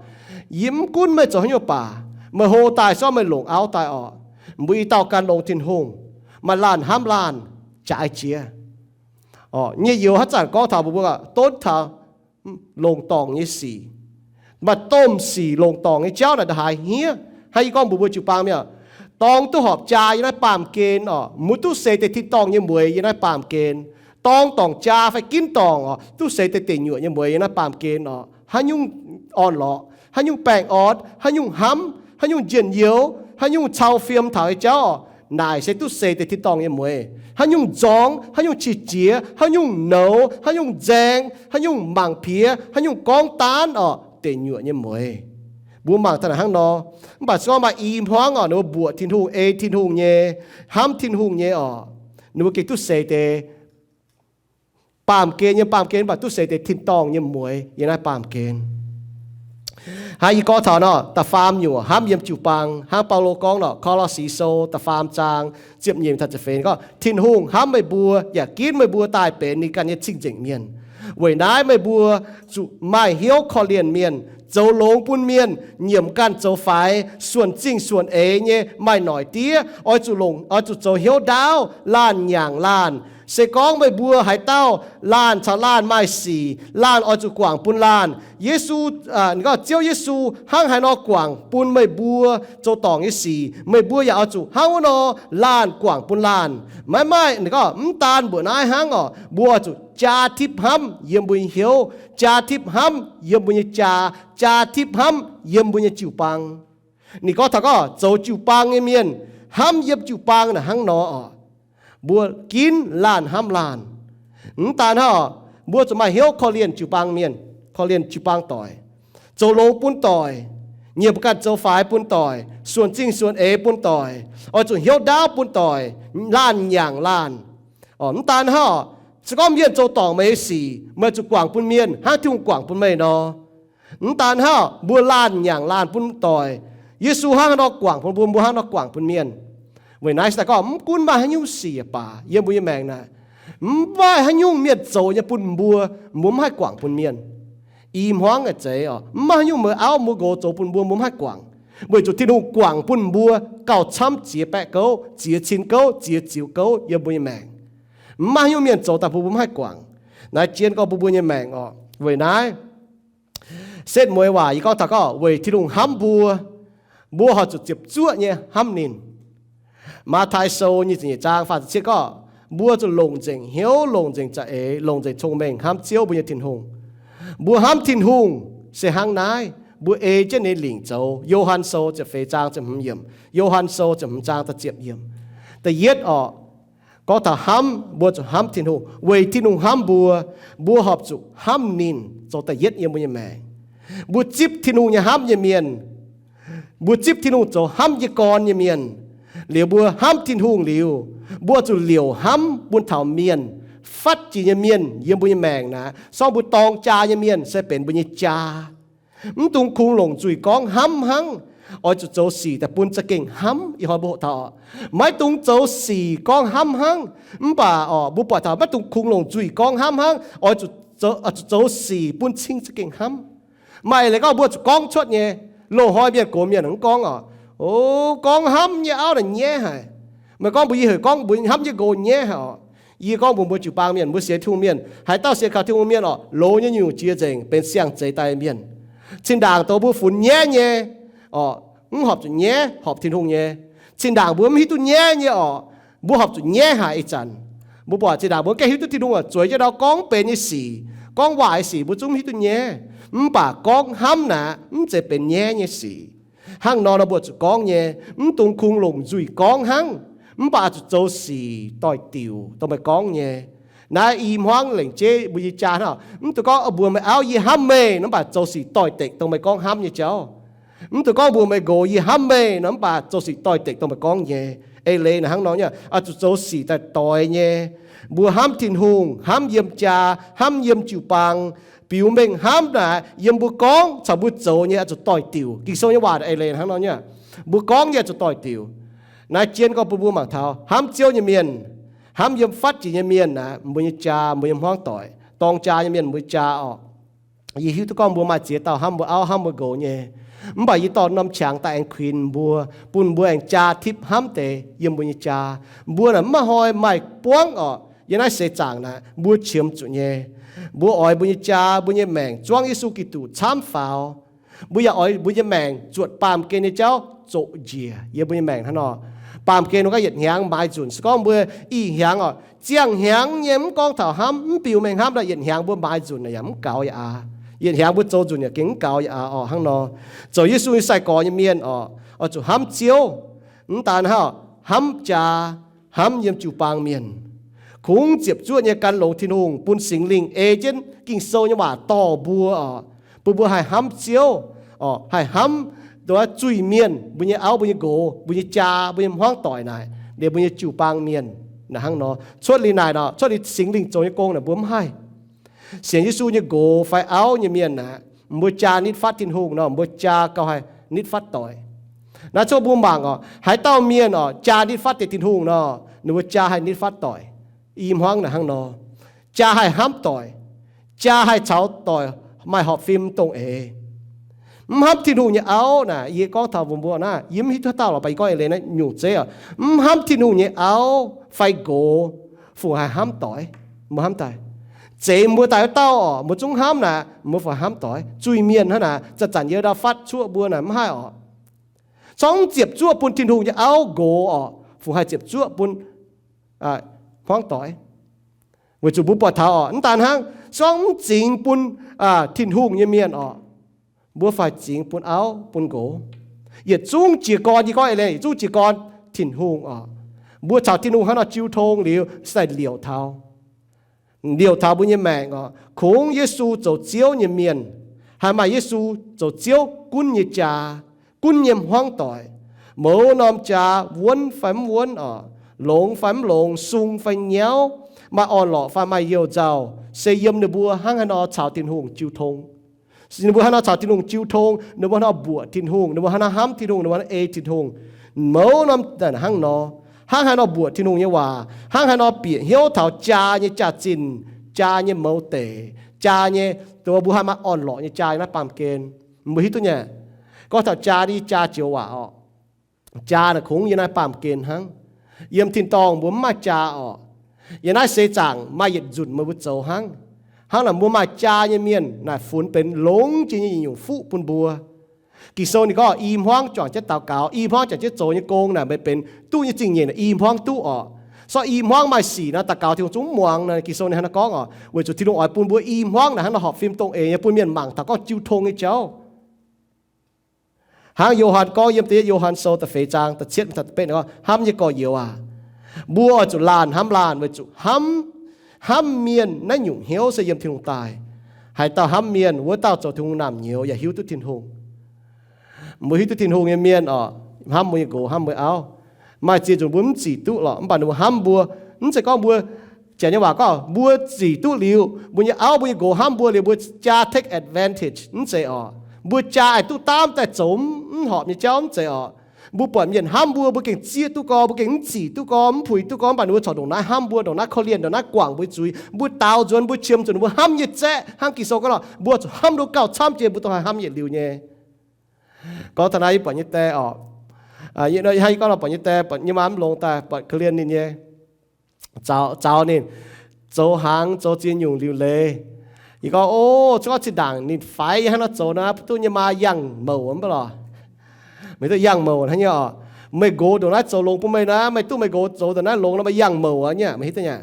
yie mv gunv meih zoux haaix nyungc baac, meih hlo daaih se gorngv meih longc auv daaih oc, mbuo i dauh gan longx Tin-Hungh, maaih laanh hnamv laanh, jaaix jiex. Nyei youz haaix zanc gorngv taux mbuo, mbuo donv taux longc dorngc nyei sic. Maaih domh sic longc dorngc nyei jauv naaic ndongc haaix hniev. Hnangv yie gorngv mbuox mbuo jiu-baang mienh, dorng duqv horpc jaa yiem naaiv baamh gen oc, mbuo duqv seix deix tin-dorngh nyei mueix yiem naaiv baamh gen. Dorng dorngc jaa fai ginv dorngc oc, duqv seix deix deic nyuoqc nyei mueix yiem naaiv baamh gen oc. Haaix nyungc orn-lorqc, haaix nyungc baengh orn, haaix nyungc hnamv, haaix nyungc njien-youh, haaix nyungc cau fiem taux nyei jauv oc, naaic se duqv seix deix tin-dorngh nyei mueix. Haaix nyungc nzorng, haaix nyungc qiex jiez, haaix nyungc nouz, haaix nyungc nzaeng, haaix nyungc mangc piex, haaix nyungc gorngv daanv oc, deic nyuoqc nyei mueix. Mbuo mangc taux naaic hnangv nor. Mv baac se gorngv maaih i hmuangv oc, ninh mbuo mbuoqc Tin-Hungh, ei Tin-Hungh nyei, hnamv Tin-Hungh nyei oc, ninh mbuo gengh duqv seix deix baamh gen, yiem baamh gen mv baac duqv seix deix tin-dorngh nyei mueix yiem naaiv baamh gen. Hnangv yie gorngv taux nor, da'faam nyungc hnamv yiem jiu-baang, hnangv Baulo gorngv nor, Ko^lo^si Sou da'faam zaang ziepc nyeic taux ziepc feix gorngv, Tin-Hungh hnamv meih mbuo yaac ginv meih mbuo daaih benx ninh ganh nyei cing-nzengc mienh. Weic naaiv meih mbuo zuqc maaih hnyouv korv-lienh mienh, zoux longx bun mienh, nyiemc ganh zoux faix, suonc zingh suonc eix nyei, maaih noic diev, oix zuqc longc, oix zuqc zoux hnyouv ndaauv, laanh nyaangc laanh. Se gorngv meih mbuo haaix dauh laanh caux laanh maaih sic, laanh oix zuqc guangc bun laanh. Yesu, Ziouv Yesu hnangv haaix nor guangc bun meih mbuo zoux dorngc nyei sic, meih mbuo yaac oix zuqc hnangv wuov nor laanh guangc bun laanh. Maiv maaih, ninh gorngv mv daan mbuoqc naaiv hnangv oc, mbuo oix zuqc jaa tipv hnamv yiem mbuo nyei hnyouv, jaa tipv hnamv yiem mbuo nyei jaa, jaa tipv hnamv yiem mbuo nyei jiu-baang. Ninh gorngv taux gorngv zoux jiu-baang nyei mienh, hnamv yiem jiu-baang naaic hnangv nor oc, mbuo ginv laanh hnamv laanh. Mv daan hnangv oc, mbuo zuqc maaih hnyouv korv-lienh jiu-baang mienh, korv-lienh jiu-baang doic, zoux longx bun doic, Nyiemc ganh zoux faix bun doic, suonc zingh suonc eix bun doic, oix zuqc hnyouv ndaauv bun doic, laanh nyaangc laanh. Mv daan hnangv, se gorngv mienh zoux dorngc meih nyei sic, meih zuqc guangc bun mienh hnangv Tin-Hungh guangc bun meih nor. Mv daan hnangv, mbuo laanh nyaangc laanh bun doic. Yesu hnangv haaix nor guangc bun mbuo, mbuo hnangv nor guangc bun mienh. Weic naaiv se daaih gorngv mv gunv maaih haaix nyungc sic baac yiem mbuo nyei maengc naaic, mv maaih haaix nyungc mienh zoux nyei bun mbuo, mbuo mv haih guangc bun mienh. I hmuangv a'zeiz oc, mv maaih haaix nyungc meih auv mbuo nqox zoux bun mbuo, mbuo mv haih guangc. Weic zuqc Tin-Hungh guangc bun mbuo gauh camv ziex baeqv gouv, ziex cin gouv, ziex ziux gouv yiem mbuo nyei maengc. Mv maaih haaix nyungc mienh zoux daaih bun mbuo mv haih guangc. Naaiv jienv gorngv bun mbuo nyei maengc oc. Weic naaiv, setv mueiz waac yie gorngv taux gorngv weic Tin-Hungh hnamv mbuo, mbuo horpc zuqc ziepc zuoqv nyei hnamv ninh. Matv^taai Sou nyic ziepc nyeic zaang faah ziepc cietv gorngv, mbuo zuqc longc nzengc hnyouv, longc nzengc za'eix, longc nzengc cong-mengh hnamv Ziouv mbuo nyei Tin-Hungh. Mbuo hnamv Tin-Hungh se hnangv naaiv, mbuo ei jienv ninh lingc zoux. Yo^han Sou ziepc feix zaang ziepc hmz yiemc. Yo^han Sou ziepc hmz zaang da'ziepc yiemc. Da'yietv oc, gorngv taux hnamv, mbuo zuqc hnamv Tin-Hungh. Weic Tin-Hungh hnamv mbuo, mbuo horpc zuqc hnamv ninh zoux da'yietv yiem mbuo nyei maengc. Mbuo zipv Tin-Hungh nyei hnamv nyei mienh, mbuo zipv Tin-Hungh zoux hnamv nyei gorn nyei mienh, liuz mbuo hnamv Tin-Hungh liuz, mbuo zuqc liouc hnamv bun taux mienh, fatv jiex nyei mienh yiem mbuo nyei maengc naaic. Sorng mbuo dorng jaa nyei mienh se benx mbuo nyei jaa. Mv dungx kungx longc nzuih gorngv hnamv hnangv, oix zuqc zoux sic daaih bun za'gengh hnamv. Ih hnoi mbuo hoqc taux, maiv dungx zoux sic gorngv hnamv hnangv. Mv baac oc, mbuo buatc taux maiv dungx kungx longc nzuih gorngv hnamv hnangv, oix zuqc zoux sic bun cing za'gengh hnamv. Maaih leiz gorngv mbuo zuqc gorngv cuotv nyei. Loz-hnoi mienh gox mienh mv gorngv oc, o, gorngv hnamv nyei auv naaic nyaiv haic. Meih gorngv mbuo, yie heuc gorngv mbuo hnamv nyei nqox nyaiv haic oc. Yie gorngv mbuox mbuo jiu-baang mienh, mbuo sienx Tin-Hungh mienh, haaix dauh sienx kaux Tin-Hungh mienh oc, loz nyei nyungc jiex nzengc benx siang-zeix daaih mienh. Zinh ndaangc dongh mbuo funx nyaiv nyei oc, mv horpc zuqc nyaiv horpc Tin-Hungh nyei. Zinh ndaangc mbuo mv hiuv duqv nyaiv nyei oc, mbuo horpc zuqc nyaiv haic ih zanc. Mbuo buatc zinh ndaangc mbuo gaengh hiuv duqv Tin-Hungh oc, zueiz jienv ndau gorngv mv benx nyei sic, gorngv waaic sic mbuo zungv mv hiuv duqv nyaiv. Mv baac gorngv hnamv naaic mv zeiz benx nyaiv nyei sic. Hnangv nor nor mbuo zuqc gorngv nyei, mv dungx kungx longc nzuih gorngv hnangv, mv baac zuqc zoux sic doix-diuc dongh meih gorngv nyei. Naaiv i hmuangv lengc jeiv mbuo nyei jaa hnangv. Mv dungx gorngv mbuox meih auv yie hnamv meih nor mv baac zoux sic doix-dekc dongh meih gorngv hnamv nyei jauv. Mv dungx gorngv mbuox meih nqox yie hnamv meih nor mv baac zoux sic doix-dekc dongh meih gorngv nyei. Eix leiz naaic hnangv nor nyei, oix zuqc zoux sic daaih doix nyei. Mbuo hnamv Tin-Hungh, hnamv yiem jaa, hnamv yiem jiu-baang, biux mengh hnamv naaic yiem mbuo gorngv caux mbuo zoux nyei oix zuqc doix-diuc. Ging-Sou nyei waac eix leiz hnangv nor nyei, mbuo gorngv nyei oix zuqc doix-diuc. Naaiv jienv gorngv bun mbuo mangc taux hnamv Ziouv nyei mienh, hnamv yiem fatv jiex nyei mienh naaic, mbuo nyei jaa, mbuo nyei hmuangv doic. Dorng jaa nyei mienh mbuo jaa oc. Yie hiuv duqv gorngv mbuo maaih ziex dauh hnamv mbuo auv hnamv mbuo nqox nyei, mv baac yie dorh norm qangx daaih aengx kuinx mbuo, bun mbuo aengx jaa tipv hnamv deix yiem mbuo nyei jaa. Mbuo naaic mv maaih hnoi maaih buangv oc. Yiem naaiv seix zaangc naaic mbuo qiemx zuqc nyei. Mbuo oix mbuo nyei jaa, mbuo nyei maengc zuangv Yesu Giduc camv faaux. Mbuo yaac oix mbuo nyei maengc zuotc baamh gen nyei jauv zoqc njiec yiem mbuo nyei maengc hnangv nor. Baamh gen wuov gaax yietc hnyangx maaiz nzunc. Se gorngv mbuo ih hnyangx oc, ziangh hnyangx nyei mv gorngv taux hnamv, mv biux mengh hnamv daaih, yietc hnyangx mbuo maaiz nzunc yaac mv gaux yaac aav. Yietc hnyangx mbuo zoux nzunc yaac gengh mv gaux yaac aav oc. Hnangv nor, zoux Yesu nyei sai-gorx nyei mienh oc, oix zuqc hnamv Ziouv. Mv daan hnangv, hnamv jaa, hnamv yiem jiu-baang mienh. Kungx ziepc zuoqv nyei gan longx Tin-Hungh bun Singx Lingh ei jienv Ging-Sou nyei waac dorh mbuo oc, bun mbuo haih hnamv Ziouv oc, haih hnamv zuiz-mienh, mbuo nyei auv, mbuo nyei nqox, mbuo nyei jaa, mbuo nyei hmuangv doic naaic, liemh mbuo nyei jiu-baang mienh. Naaic hnangv nor, cuotv liuz naaic nor, cuotv liuz Singx Lingh zoux nyei gong naaic mbuo mv haih. Sienx Yesu nyei nqox fai auv nyei mienh aeqv, mbuo jaa nitv fatv Tin-Hungh nor, mbuo jaa gauh haih nitv fatv doic. Naaiv cuotv mbuo mangc oc, haaix dauh mienh oc jaa nitv fatv deix Tin-Hungh nor, ninh mbuo jaa haih nitv fatv doic. I hmuangv naaic hnangv nor, jaa haih hnamv doic, jaa haih caux doic maaih horpc fim dongh eix. Mv hnamv Tin-Hungh nyei auv naaic, yie gorngv taux mbuo mbuo naaiv, yie mv hiuv duqv haaix dauh lorqc, baac yie gorngv eix leiz naaiv nyungc zeiv oc. Mv hnamv Tin-Hungh nyei auv fai nqox fungc haih hnamv doic? Mbuo hnamv daaih, zeiz mbuo daaih wuov dauh oc, mbuo zungv hnamv naaic, mbuo fungc hnamv doic? Zuiz-mienh hnangv naaic, zanc-zanc yiem ndau fatv cuoqv mbuo naaic mv haih oc. Corngv mv ziepc zuoqv bun Tin-Hungh nyei auv nqox oc, fungc haih ziepc zuoqv bun hmuangv doic? Weic zuqc mbuo buatc taux oc, mv daan hnangv, corngv mv zingx bun Tin-Hungh nyei mienh oc, mbuo fai zingx bun auv bun nqox. Yietc zungv jiez gorn, yie gorngv eix leiz, yietc zungv jiez gorn Tin-Hungh oc, mbuo caux Tin-Hungh hnangv nor jiu tong liuz, se daaih liouc taux, liouc taux mbuo nyei maengc oc. Kungx Yesu zoux Ziouv nyei mienh, Haih maaih Yesu zoux Ziouv gunv nyei jaa, gunv nyei hmuangv doic. Mouz norm jaa wuonv fai mv wuonv oc, longx fai mv longx, sung fai nyauv, maaih orn-lorqc fai maaih youh nzauh, se yiem ninh mbuo hnangv haaix nor caux Tin-Hungh jiu tong. Ninh mbuo hnangv haaix nor caux Tin-Hungh jiu tong, ninh mbuo hnangv haaix nor mbuoqc Tin-Hungh, ninh mbuo hnangv haaix nor hnamv Tin-Hungh, ninh mbuo hnangv haaix nor ei Tin-Hungh. Mouz norm hnangv nor, hnangv haaix nor mbuoqc Tin-Hungh nyei waac, hnangv haaix nor bieqc hnyouv taux jaa nyei jaax-zinh, jaa nyei mouz deic, jaa nyei, dongh mbuo haih maaih orn-lorqc nyei jaa yiem naaiv baamh gen. Mbuo hiuv duqv nyei, gorngv taux jaa, yie jaa joux waac oc. Jaa naaic kungx yiem naaiv baamh gen hnangv. Yiem tin-dorngh mbuo mv maaih jaa oc. Yiem naaiv seix zaangc maaih yietc nzunc meih mbuo zoux hnangv. Hnangv naaic mbuo maaih jaa nyei mienh naaic funx benx longx jiex nyei yietc nyungc fuqv bun mbuo. Ging-Sou ninh gorngv i hmuangv juangc jienv daux gaux, i hmuangv juangc jienv zoux nyei gong naaic meih benx duqv nyei zingh nyeic naaic i hmuangv duqv oc. Sortv i hmuangv maaih sic nor, daux gaux Tin-Hungh zungv mv muangx nor. Ging-Sou ninh hnangv naaiv gorngv oc, weic zuqc Tin-Hungh oix bun mbuo i hmuangv naaic hnangv nor horpc fim dongh eix nyei bun mienh mangc taux gorngv jiu tong nyei jauv. Hnangv Yo^han gorngv yiem da'yietv Yo^han Sou da'feix zaang da'cietv, hnamv nyei gorx-youz aac, mbuo oix zuqc laanh hnamv laanh weic zuqc hnamv, hnamv mienh naaiv nyungc hnyouv se yiem Tin-Hungh daaih. Haaix dauh hnamv mienh, wuov dauh zoux Tin-Hungh naamh nyouz yaac hiuv duqv Tin-Hungh. Mbuo hiuv duqv Tin-Hungh nyei mienh oc, hnamv mbuo nyei nqox hnamv mbuo nyei auv. Maaih ziex nzunc mbuo mv zic duqv lorqc, mv baac ninh mbuo hnamv mbuo. Mv zeiz gorngv mbuo, janx nyei waac gorngv mbuo zic duqv liuz, mbuo nyei auv mbuo nyei nqox hnamv mbuo liuz mbuo jaa take advantage, mv zeiz oc. Mbuo jaa haih duqv daamv daaih zoux mv horpc nyei jauv, mv zeiz oc. Mbuo buatc mienh hnamv mbuo, mbuo gengh zieqv duqv gorx, mbuo gengh mv zic duqv gorx, mv puix duqv gorx, mv baac ninh mbuo corc ndongc naaiv hnamv mbuo, ndongc naaiv korv-lienh, ndongc naaiv guangc mbuo zuiz. Mbuo daaux nzuonx, mbuo qiemx zuqc ninh mbuo hnamv nyei zaeqv. Hnangv Ging-Sou gorngv nor, mbuo zuqc hnamv duqv gauh camv jiex mbuo dongh haih hnamv yietc liuz nyei. Gorngv taux naaiv yie buatc nyei die oc, yie gorngv nor buatc nyei die, buatc nyei maa mv longx daaih, buatc korv-lienh ninh nyei, zaux ninh zoux hnaangx zoux ziex nyungc liuc leiz. Yie gorngv, o, se gorngv zinh ndaangc ninh faix yie hnangv nor zoux nor, duqv nyei maa yangh mouc mv baac lorqc. Meih duqv yangh mouc hnangv nyei oc. Meih nqox ndongc naaiv zoux longx bun meih nor, meih duqv meih nqox zoux ndongc naaiv longx nor, meih yangh mouc aqv nyei, meih hiuv duqv nyei.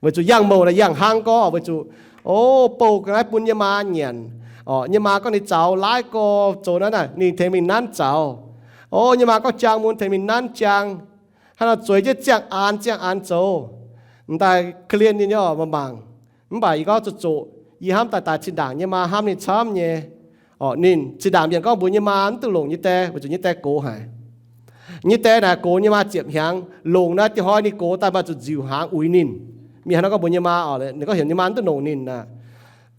Weic zuqc yangh mouc naaic yangh hnangv gorngv weic zuqc, o, bouh ga'naaiv bun nyei maa nyanc. Oc, nyei maa gorngv ninh zaux laaix gorx zoux naaiv naaic, ninh tengx mingh nanv zaux. O, nyei maa gorngv jaang mun tengx mingh nanv jaang. Hnangv nor zueiz jienv ziangh aanx ziangh aanx zoux. M'daaih korv-lienh ninh nyei oc, mangc mangc. Mv baac yie gorngv zuqc zoqc, yie hnamv daaih daaih zinh ndaangc nyei maa hnamv ninh camv nyei. Oc, ninh zinh ndaangc mienh gorngv mbuox nyei maa mv duqv longc nyei die, weic zuqc nyei die gox haic. Nyei die naaic gox nyei maa ziepc hnyangx, longc naaiv dieh hnoi ninh gox daaih maaih zuqc nziux hnaangx uix ninh. Mienh hnangv nor gorngv mbuox nyei maa oc, ninh gorngv heuc nyei maa mv duqv longc ninh aqv.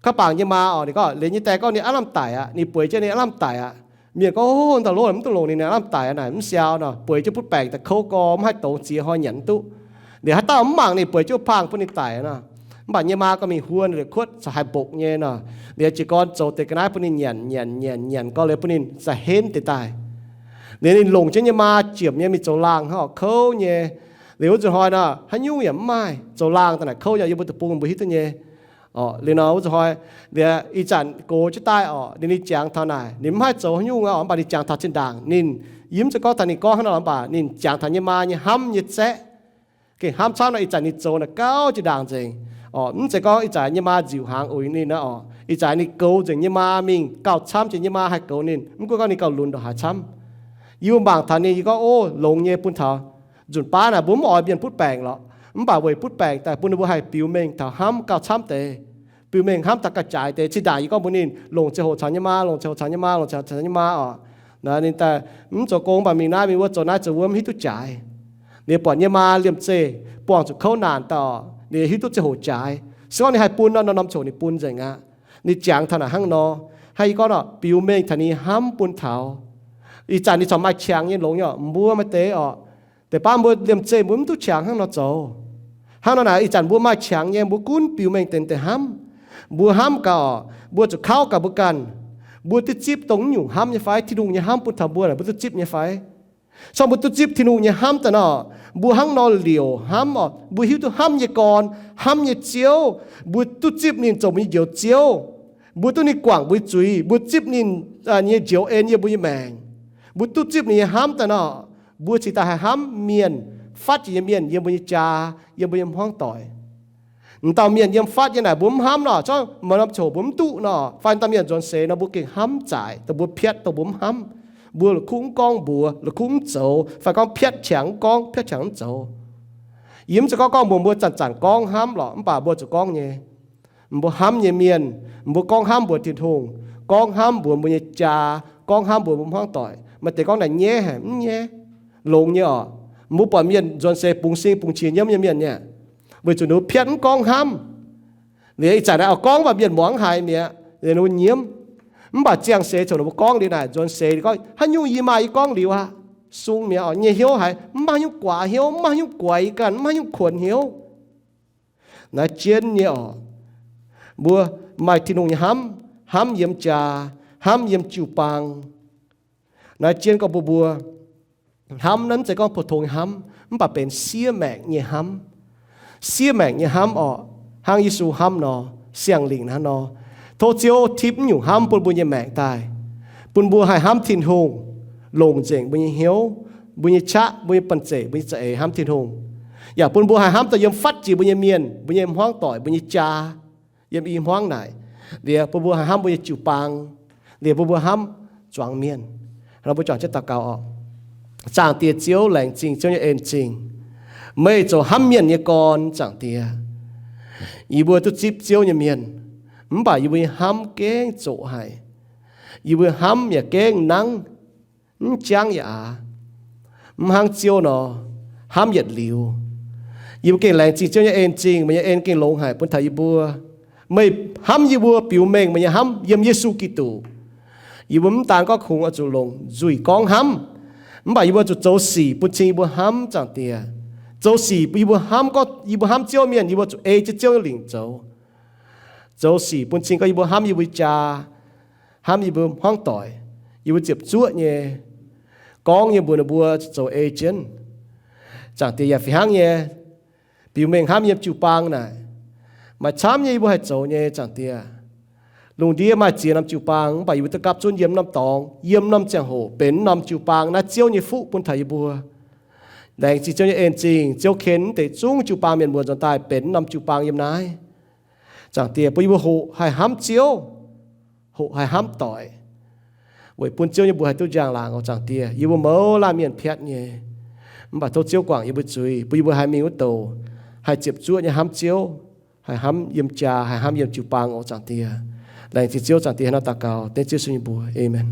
Kaav bangc nyei maa oc, ninh gorngv liuz nyei die gorngv ninh aav lamh daic aqv, ninh bueix jienv ninh aav lamh daic aqv. Mienh gorngv, o, dauh lov mv duqv longc ninh, ninh aav lamh daic aqv naaic, mv siau nor, bueix jienv butv baengc daaih kouv gorx, mv haih dongz ziex hnoi nyanc mv duqv. Liuz haaix dauh mv mangc ninh bueix jienv wuov paang bun ninh daic nor. Mv baac nyei maa gorngv mingh huon liuz kuotv caux haih mbokc nyei nor. Liuz jiez gorn zoux deix ga'naaiv bun ninh nyanc nyanc nyanc nyanc gorx liuz bun ninh za'henv deix daaih. Liuz ninh longc jienv nyei maa jiemc nyei mingh zoux laangh hnangv orqc, kouv nyei. Liuz wuov nzunc hnoi nor haaix nyungc yaac mv maaih, zoux laangh daaih naaic kouv nyei, yie mbuo deic-bung mbuo hiuv duqv nyei. Oc, liuz nor wuov nzunc hnoi, liuz ih zanc gox jienv daaih oc, liuz ninh jangx taux naaic, ninh mv haih zoux haaix nyungc aqv oc, mv baac ninh jangx taux zinh ndaangc ninh, yie mv zeiz gorngv taux ninh gorngv hnangv nor, mv baac ninh jangx taux nyei maa nyei hnamv nyei zaeqv. Gengh hnamv camv nor, ih zanc ninh zoux naaic gauh jiex ndaangc nzengc. Oc, mv zeiz gorngv ih zanc nyei maa nziux hnaangx uix ninh aqv oc. Ih zanc ninh goux nzengc nyei maa mingh gauh camv jiex nyei maa haih goux ninh, mv gunv gorngv ninh gauh lunx ndongc haaix camv. Yie mangc taux ninh, yie gorngv, o, longx nyei bun taux nzunc baav naaic mbuo mv oix mienh butv baengc lorqc. Mv baac weic butv baengc daaih bun ninh mbuo haih biux mengh taux hnamv gauh camv deix, biux mengh hnamv taux gauh jaaix deix. Zinh ndaangc yie gorngv mbuox ninh longc ziangh hoc caux nyei maa, longc ziangh hoc caux nyei maa, longc ziangh hoc caux nyei maa oc. Naaic ninh daaih mv zoux gong, mv baac mingh naaiv mingh wuov zoux naaiv zoux wuov mv hiuv duqv jaaix. Liuz buatc nyei maa liemh zeih buangh zuqc kouv naanc daaih oc, ninh hiuv duqv ziangh hoc jaaix. Se gorngv ninh haih bun nor, norm-norm ziangh hoc ninh bun nzengc aqv. Ninh jangx taux naaic hnangv nor, hnangv yie gorngv oc, biux mengh taux ninh hnamv bun taux. Ih zanc ninh corc maaih qangx nyei longx nyei oc, mbuo maaih deix oc. Deix baav mbuo liemh zeih mbuo mv duqv qangx hnangv nor zoux. Hnangv nor naaic, ih zanc mbuo maaih qangx nyei, mbuo gunv biux mengh deix deix hnamv. Mbuo hnamv gaax oc, mbuo zuqc kauv gaax mbuo ganh. Mbuo duqv zipv dongh naaiv nyungc hnamv nyei fai? Tin-Hungh nyei hnamv bun taux mbuo naaic, mbuo duqv zipv nyei fai? Se gorngv mbuo duqv zipv Tin-Hungh nyei hnamv daaih nor, mbuo hnangv nor liouc hnamv oc, mbuo hiuv duqv hnamv nyei gorn, hnamv nyei Ziouv, mbuo duqv zipv ninh zoux mbuo nyei Njoux Ziouv. Mbuo duqv ninh guangc mbuo nyei zuiz, mbuo zipv ninh nyei njoux en yiem mbuo nyei maengc. Mbuo duqv zipv ninh nyei hnamv daaih nor, mbuo cingx daaih haih hnamv mienh, fatv jiex nyei mienh yiem mbuo nyei jaa, yiem mbuo nyei hmuangv doic. M'dauh mienh yiem fatv nyei naaic mbuo mv hnamv nor, zorqv maaih norm ziangh hoc mbuo mv duqv nor, fai dauh mienh nzuonx seix nor mbuo gengh hnamv zaaic, dongh mbuo piatv dongh mbuo mv hnamv. Mbuo la'kuqv mv gorngv mbuox, la'kuqv mv zoux, fai gorngv piatv qangx mv gorngv, piatv qangx mv zoux. Yie mv zeiz gorngv gorngv mbuox mbuo zanc-zanc gorngv hnamv lorqc, mv baac mbuo zuqc gorngv nyei. Mbuo hnamv nyei mienh, mbuo gorngv hnamv mbuox Tin-Hungh, gorngv hnamv mbuox mbuo nyei jaa, gorngv hnamv mbuox mbuo hmuangv doic. Maaih deix gorngv naaic nyaiv haic, mv nyaiv. Longx nyei oc. Mbuo buatc mienh nzuonx seix bungx sing bungx qiex nyiemv nyei mienh nyei, weic zuqc ninh mbuo piatv mv gorngv hnamv. Liuz ih zanc naaiv oix gorngv mv baac mienh muangx mv haiz mi'aqv, liuz ninh mbuo nyiemv. Mv baac ziangh seix coc ninh mbuo gorngv liuz naaic, nzuonx seix gorngv, haaix nyungc yie maaih yie gorngv liuz aqv. Sung mi'aqv oc, nyei hnyouv haiz mv maaih haaix nyungc guaax hnyouv, mv maaih haaix nyungc guaix ganh, mv maaih haaix nyungc kuonx hnyouv. Naaiv jienv nyei oc. Mbuo maaih Tin-Hungh nyei hnamv, hnamv yiem jaa, hnamv yiem jiu-baang. Naaiv jienv gorngv mbuo, mbuo hnamv naaiv mv zeiz gorngv pou-tong nyei hnamv, mv baac benx siev maengc nyei hnamv. Siev maengc nyei hnamv orqc, hnangv Yesu hnamv nor, Singx Lingh hnangv nor. Tov Ziouv tipv naaiv nyungc hnamv bun mbuo nyei maengc daaih, bun mbuo haih hnamv Tin-Hungh, longc nzengc mbuo nyei hnyouv, mbuo nyei qaqv, mbuo nyei banh zeic, mbuo nyei za'eix hnamv Tin-Hungh. Yaac bun mbuo haih hnamv daaih yiem fatv jiex mbuo nyei mienh, mbuo nyei hmuangv doic, mbuo nyei jaa, yiem i hmuangv naaic. Liuz bun mbuo haih hnamv mbuo nyei jiu-baang. Liuz bun mbuo hnamv zuangx mienh. Nor mbuo juangc jienv daux gaux oc. Zaangc Diex Ziouv, laengz zingh Ziouv nyei en-zingh. Meih zoux hnamv mienh nyei gorn, Zaangc Diex. Yie mbuo duqv zipv Ziouv nyei mienh, mv baac yie mbuo nyei hnamv gengh zoqc haic. Yie mbuo hnamv yaac gengh nangv, mv jangv yaac aax. Mv hnangv Ziouv nor, hnamv yietc liuz. Yie mbuo gengh laengz zingh Ziouv nyei en-zingh, meih nyei en gengh longx haic bun taux yie mbuo. Meih hnamv yie mbuo biux mengh meih nyei hnamv yiem Yesu Giduc. Yie mbuo mv daan gorngv kungx oix zuqc longc nzuih gorngv hnamv, mv baac yie mbuo zuqc zoux sic bun cing yie mbuo hnamv, Zaangc Diex. Zoux sic bun yie mbuo hnamv, gorngv yie mbuo hnamv Ziouv mienh, yie mbuo zuqc ei jienv Ziouv nyei lingc zoux. Zoux sic bun cing gorngv yie mbuo hnamv yie mbuo jaa, hnamv yie mbuo hmuangv doic, yie mbuo ziepc zuoqv nyei, gorngv nyei mbuox ninh mbuo zoux ei jienv. Zaangc Diex, yaac fih hnangv nyei, biux mengh hnamv yiem jiu-baang naaic, maaih camv nyei yie mbuo haih zoux nyei, Zaangc Diex. Lungh ndiev maaih ziex norm jiu-baang, mv baac yie mbuo duqv gapv zunv yiem norm dorngx, yiem norm ziangh hoc benx norm jiu-baang naaiv Ziouv nyei fuqv bun taux yie mbuo. Laengz zingh Ziouv nyei en-zingh, Ziouv ken deix zungv jiu-baang mienh mbuo nzuonx daaih benx norm jiu-baang yiem naaiv. Zaangc Diex, bun yie mbuo hoqc haih hnamv Ziouv, hoqc haih hnamv doic, weic bun Ziouv nyei mbuox haih duqv njang-laangc oc, Zaangc Diex. Yie mbuo mouz laanh mienh piatv nyei, mv baac tov Ziouv guangc yie mbuo zuiz, bun yie mbuo haih mingh wuov douc haih ziepc zuoqv nyei hnamv Ziouv, haih hnamv yiem jaa, haih hnamv yiem jiu-baang oc, Zaangc Diex. Laengz zingh Ziouv, Zaangc Diex, haaix nor daux gaux dengv Ziouv Yesu nyei mbuox. Aamen.